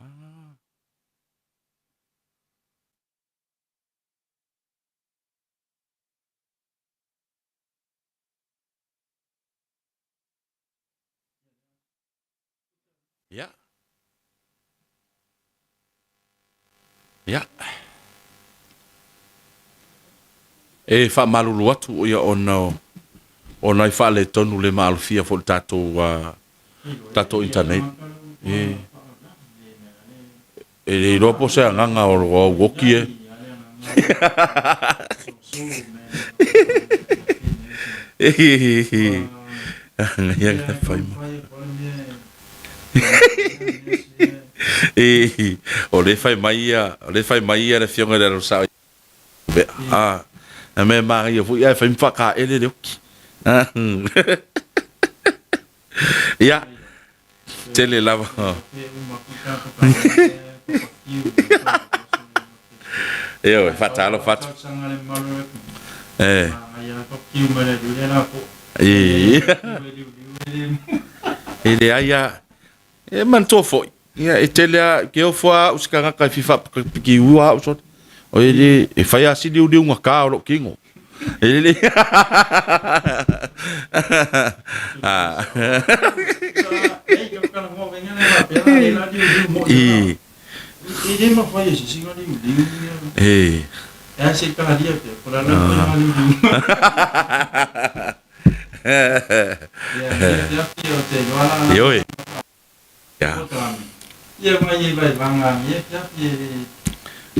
Ah. Ia. Ia. E faamalulu atu ia ona o nai faaletonu le maalofia foi i le tatou tatou internet. E e le iloa po o se agaga o au oki e. O lea e fai mai ia, o lea e fai mai ia le afioga i le Alosao a, a mea manaia foi ae fai ma faataele le oki. Ia, tele lava. Ioe, faatalofa atu. E. E leai lava. E manatua foi, ia e tele lava, ke ofo lava au i se tagata e fia faapikipiki ua au sole. O e le, e fai lava si liuliugata o lou tino. E le I. E. Ioe. Ia.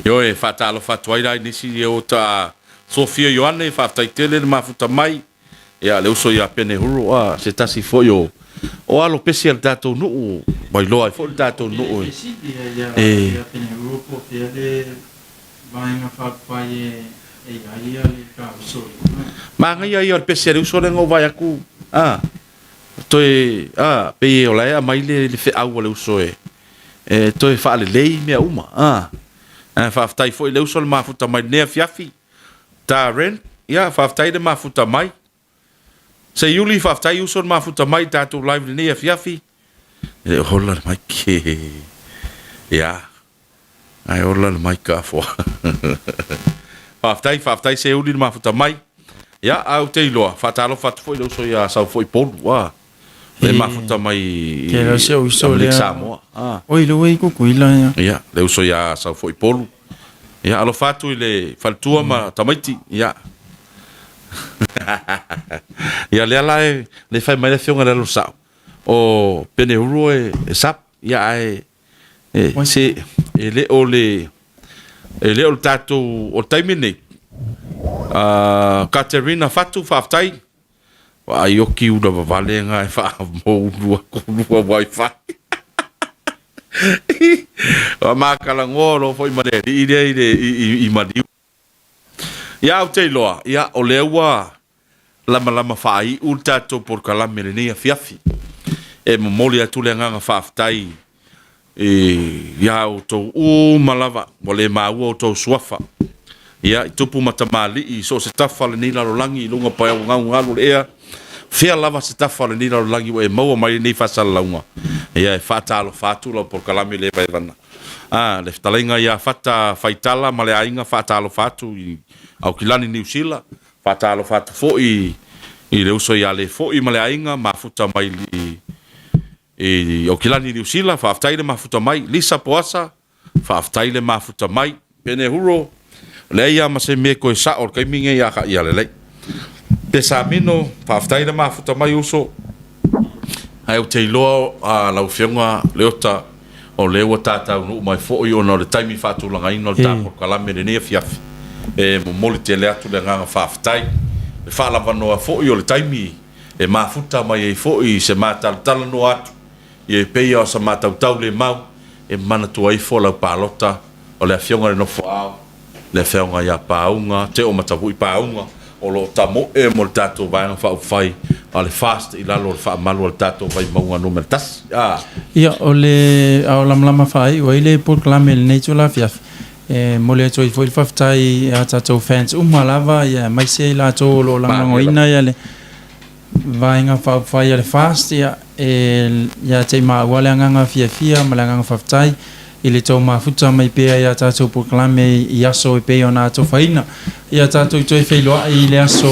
Ioe, faatalofa atu ai la i nisi o ta Sofia Ioane, faafetai tele le mafuta mai. Ia, le uso ia Pene Huru, a, se tasi foi o, o alo pesi a le tatou nuu, ua iloa ai foi le tatou nuu e. E. Manaia ia o le pesi a le uso lea na ou vaai atu, a, Toe, a, pei o la e aumai le, le feau a le uso e, e toe faalelei mea uma, a. Ae faafetai foi i le uso le mafuta mai lenei afiafi. Darren, ia, faafetai le mafuta mai. Seiuli, faafetai uso le mafuta mai i le tatou live lenei afiafi. E le o hola le mic. Ia. Ae ola le maika afoa. Faafetai, faafetai Seuli le mafuta mai. Ia, ae ou te iloa, faatalofa atu foi i le uso ia Saufo'i Polu, a, le mafuta mai i Ke si ou uso Amerika lea. Samoa. A. Oi, le ua i Kukuila ia. Ia, le uso ia Saufo'i Polu. Ia, alofa atu i le faletua ma tamaiti. Ia. Ia, lea la e le fai mai le afioga i le Alosao, o Penehuru e sap, ia ae E, se, e le o le, e le o le tatou, o le taimi lenei, Katerina Fatu, faafetai, vaai oki ula vavale nga e faamoulu aku lua wifi. Wa makalagoa o lo foi ma le alii lea i, le, i, i, i maliu. Ia, ou te iloa, ia, o lea ua lamalama faaiu le tatou polokalame i lenei afiafi. E momoli atu le agaga faafetai iā outou uma lava ua le maua outou suafa. Ia, i tupu ma tamalii i so o se tafa o lenei lalolagi i luga paeaugalu o le ea, fea lava se tafa o lenei lalolagi ua e maua mai lenei faasalalauga, ia e faatalofa atu lau polokalame le vaevaena. A, le fetalaiga ia Fata Faitala ma le aiga faatalofa atu i Aukilani Niu Sila, Faatalofa atu foi i le uso ia Lefoi ma le aiga mafuta mai i Aukilani Niu Sila, faafetai le mafuta mai. Lisa Poasa, faafetai le mafuta mai. Pene Huro, leai lava ma se mea e toe sao i le taimi lenei ia ia lelei. Pesamino, faafetai le mafuta mai uso. Ae ou te iloa lau Afioga Leota, o lea ua ta taunuu mai foi ona o le taimi faatulagaina o le ta polokalame i lenei afiafi. E momoli tele atu le agaga faafetai, le faalavanoa foi o le taimi e mafuta mai ai foi se matalatalanoa atu e pei o sa matautau le mau e manatua ifo lau palota o le Afioga i le Nofo Ao, le Afioga ia Paauga, Teomatavui Paauga, o lo o tamoe mo le tatou Vaega Faaupufai a le FAST i lalo o le faamalu a le tatou Vaimauga Numera 1. A. Ia, o le ao lamalama faaiu ai le polokalame i lenei itula afiafi, e momoli atu ai foi le faafetai i a tatou fans uma lava, ia aemaise i latou o lo o lagolagoina ia le Vaega Faaupufai a le FAST, ia, e ia te i maua le agaga fiafia ma le agaga faafetai i le tou mafuta mai pea i a tatou polokalame i aso e pei ona atofaina. Ia tatou toe feiloai i le aso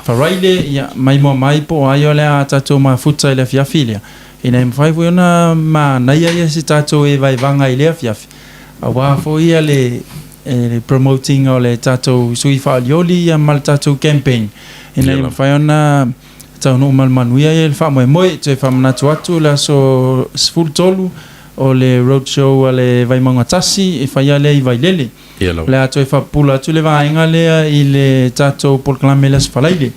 Faraile, ia, maimoa mai po o ai o le a tatou mafuta i le afiafi lea, ina ia mafai foi ona manaia ia se tatou evaevaga i lea afiafi, aua foi ia le le promote ina o le tatou sui faaolioli ia ma le tatou campaign ina ia mafai ona taunuu ma le manuia ia le faamoemoe. Toe faamanatu atu le aso 13 o le road show a le Vaimauga 1 e faia lea i Vailele. O le a toe faapupula atu le vaega lea i le tatou polokalame i le Aso Faraile.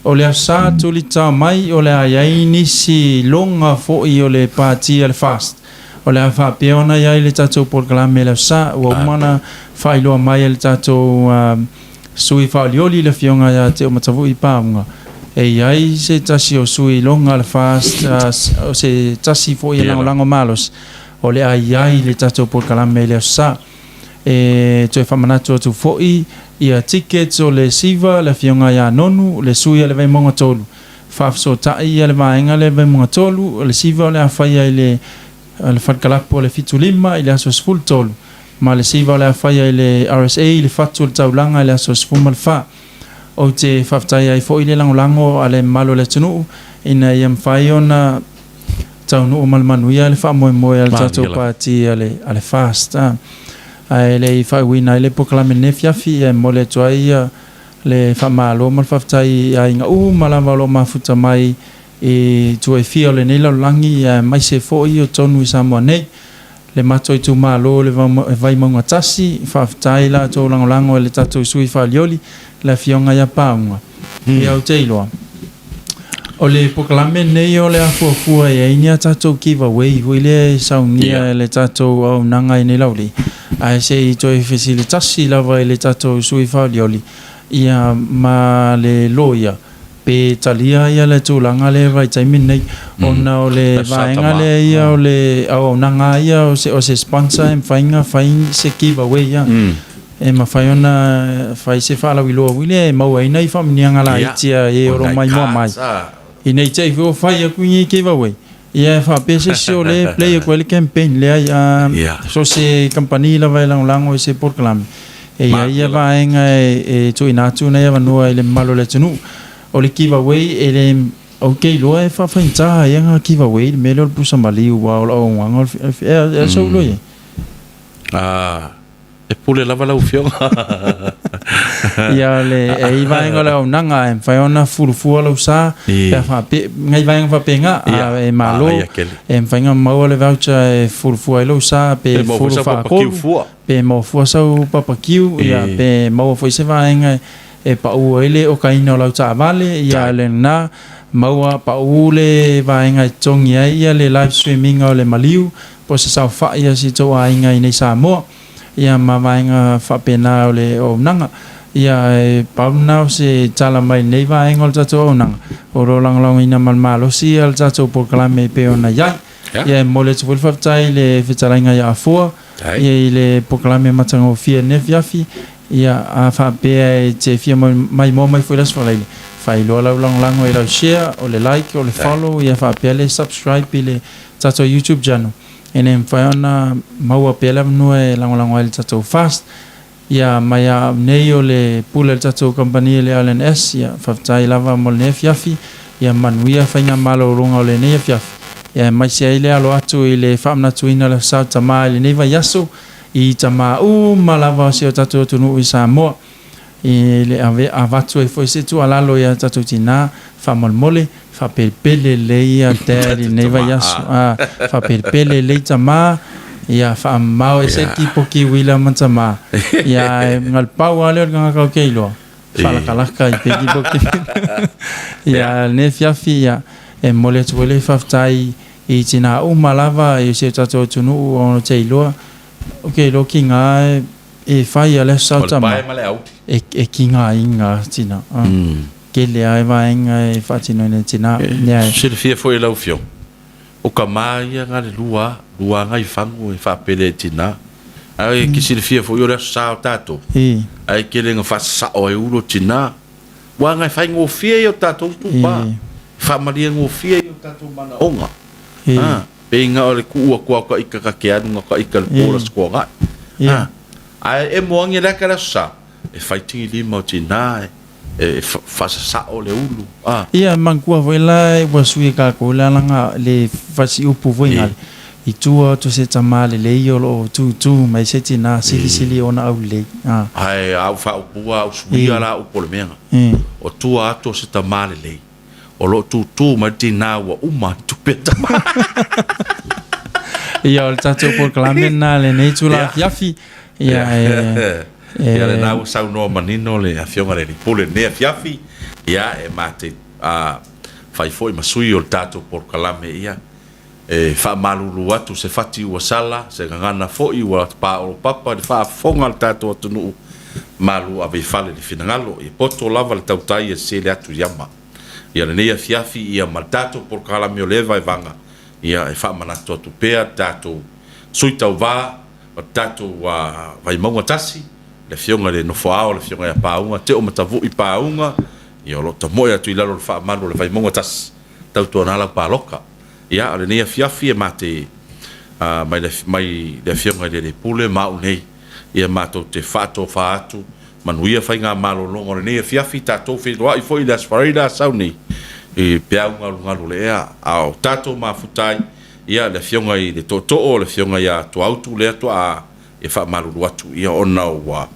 O le Aso Sa tulitao mai o le a i ai nisi loga foi o le pati a le FAST. O le a faapea ona i ai le tatou polokalame i le Aso Sa, ua uma ona faailoa mai e le tatou sui faaolioli le Afioga ia Teomatavui Paauga, e i ai se tasi o sui loga a le FAST, o se tasi foi e lagolago malosi, o le a i ai le tatou polokalame i le Aso Sa. E toe faamanatu atu foi ia tickets o le Siva, le Afioga ia Nonu, le sui a le Vaimauga 3. Faafesootai ia le vaega lea Vaimauga 3, o le siva o le a faia i le le Fale Kalapu o le 75 i le aso 13, ma le siva o le a faia i le RSA i le fatu o le taulaga i le aso 14. Ou te faafetai ai foi le lagolago a le mamalu o le atunuu ina ia mafai ona taunuu ma le manuia le faamoemoe a le tatou pati a le a le FAST. Ae le i faaiuina ai le polokalame i lenei afiafi, e momoli atu ai ia Le faamalo ma le faafetai i aiga uma lava o lo o mafuta mai i tua e fia o lenei lalolagi aemaise foi o totonu i Samoa nei. Le matou itumalo le Vaimauga 1, faafetai la outou lagolago i le tatou sui faalioli le Afioga ia Paauga. Ia ou te iloa o le polokalame lenei o le a fuafua e ai ni a tatou giveaway foi lea e saunia e le tatou auaunaga i nei laulii. Ae se i toe fesili tasi lava i le tatou sui faaolioli, ia ma le loia, pe talia ia le tulaga lea i vaitaimi lenei, ona o le vaega lea ia o le auaunaga lava ia o se sponsor e mafai ona fai se giveaway ia. E mafai ona fai se faalauiloa foi lea e maua ai nai faamanuiaga laiti a e o lo o maimoa mai, ina i te i foi o fai atu ni giveaway. Ia e faapea se isi o lea e play atu ai le campaign lea ia so o se kamupani lava e lagolago i se polokalame e i ai ia vaega e tuuina atu nai avanoa i le mamalu o le atunuu. O le giveaway e le ou te iloa e faafaigata ai ana giveaway i le mea lea o le pusa maliu aua o lau auaunaga o le e a sou iloa i ai? E pule lava lau afioga. Ia le e i vaega o le auaunaga e mafai ona fulufua lou sa pe a faapea ngai vaega faapena a e malo e mafai ona maua le voucher e fulufua ai lou sa pe fulu faatolu pe maua fua sau papakiu ia pe maua foi se vaega e pau ai le okaina o lau taavale ia lena maua pau le vaega e totogi ai ia le live stream ina o le maliu po o se saofai a si tou aiga i nei Samoa, ia ma vaega faapena o le auaunaga. Ia e pau lena o se tala mai lenei vaega o le tatou auaunaga, o lo o lagolagoina ma le malosi le tatou polokalame e pei ona i ai. Ia e momoli atu foi le faafetai i le fetalaiga ia Afoa ia i le polokalame matagofie i lenei afiafi. Ia a faapea e te fia maimoa mai foi i le Aso Faraile, faailoa lau lagolago i lau share, o le like, o le follow, ia faapea le subscribe i le tatou YouTube channel ina ia mafai ona maua pea le avanoa e lagolago ai le tatou fast. Ia mai a au nei o le pule a le tatou kamupani le LNS, ia faafetai lava mo lenei afiafi, ia manuia faigamalologa o lenei afiafi, ia aemaise ai le alo atu i le faamanatuina o le Aso Sa o Tama i lenei vaiaso i tama uma lava o si o tatou atunuu i Samoa. I le ave avatu ai foi se tuualalo ia tatou tina, faamolemole, faapelepele lelei ia dad i lenei vaiaso. A, faapelepele lelei tama, ia faamamao ese le tipoki uila ma tama. Ia ae galu pau lava lea o le tagata ou te iloa, faalakalaka i pe tipoki. Ia lenei afiafi ia e momoli atu foi le faafetai i tina uma lava i si o tatou atunuu ona ou te iloa, ou te iloa kiga e fai a le aso O le pae ma le auli. E kigaina tina. Tele lava vaega e faatinoina e tina. E silafia foi e lau afioga, o tama ia na le lua lua nai fagu e faapele ai tina. Ae e te silafia foi o le aso sa o tatou, ae tele ina faasasao ai ulo tina. Aua na e faigofie ia o tatou itupa, e faamaliegofie ia o tatou manaoga. Pei na o le tuu atu lava o ta ita ta te alu na ta ita i le po o le Aso Toonai. Ae emo ane le ata le Aso Sa, e fai tigilima o tina e faasasao le ulu. Ia, manatua foi la ua sui e tatou le alaga le fasiupu foi gale, i tua atu o se tama lelei o lo o tutu mai se tina silisili ona aulelei. Ae a ou faaupua a ou suia la upu o le mea, o tua atu o se tama lelei. O lo o tūtū mai le tinā ua uma ai tupe a tama. Ia, o le tatou polokalame lena lenei itula afiafi. Ia, e... Ia, lena ua saunoa manino le Afioga i le Alii Pule i lenei afiafi. Ia, e mate fai foi ma sui o le tatou polokalame, ia, e faamalulu atu se fati ua sala, se gagana foi ua paolopapa i le faafofoga a le tatou atunuu, malu ave i fale le finagalo, ia poto lava le tautai e sele atu i ama. Ia lenei afiafi, ia ma le tatou polokalame o lea vaevaga, ia e faamanatu atu pea le tatou sui tauva o le tatou Vaimauga tasi, le afioga i le Nofoao, le afioga ia Paaunga Teomatavui Paaunga, ia o lo o tamoe atu i lalo o le faamalu o le Vaimauga tasi. Tautuana lau paloka. Ia, o lenei afiafi e mate mai le mai le Afioga i le Alii Pule ma au nei, ia matou te faatofa atu, manuia faigamalologa o lenei afiafi, tatou feiloai foi i le Aso Faraile a sau nei i peau galugalu o le ea, a o tatou mafuta ai, ia, le Afioga i le Tootoo, le Afioga ia Tuaautu lea tuaa e faamalulu atu, ia, ona ua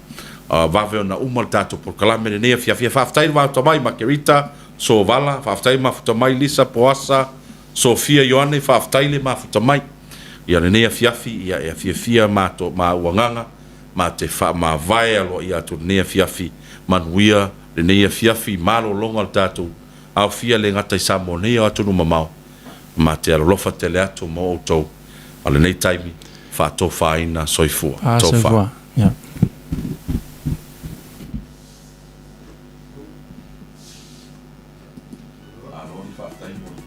vave ona uma le tatou polokalame lenei afiafi. Ia faafetai le vaota mai Makerita Sovala, faafetai mafuta mai Lisa Poasa, Sofia Ioane, faafetai le mafuta mai. Ia lenei afiafi, ia e afiafia mato maua agaga, ma te faamavae aloaia atu lenei afiafi, manuia lenei afiafi, malologa le tatou aofia le gata i Samoa nei o atunuu mamao, ma te alolofa tele atu mo outou a lenei taimi, faatofaina soifua. Ah, soifua. Yeah. Malo, faafetai mo le.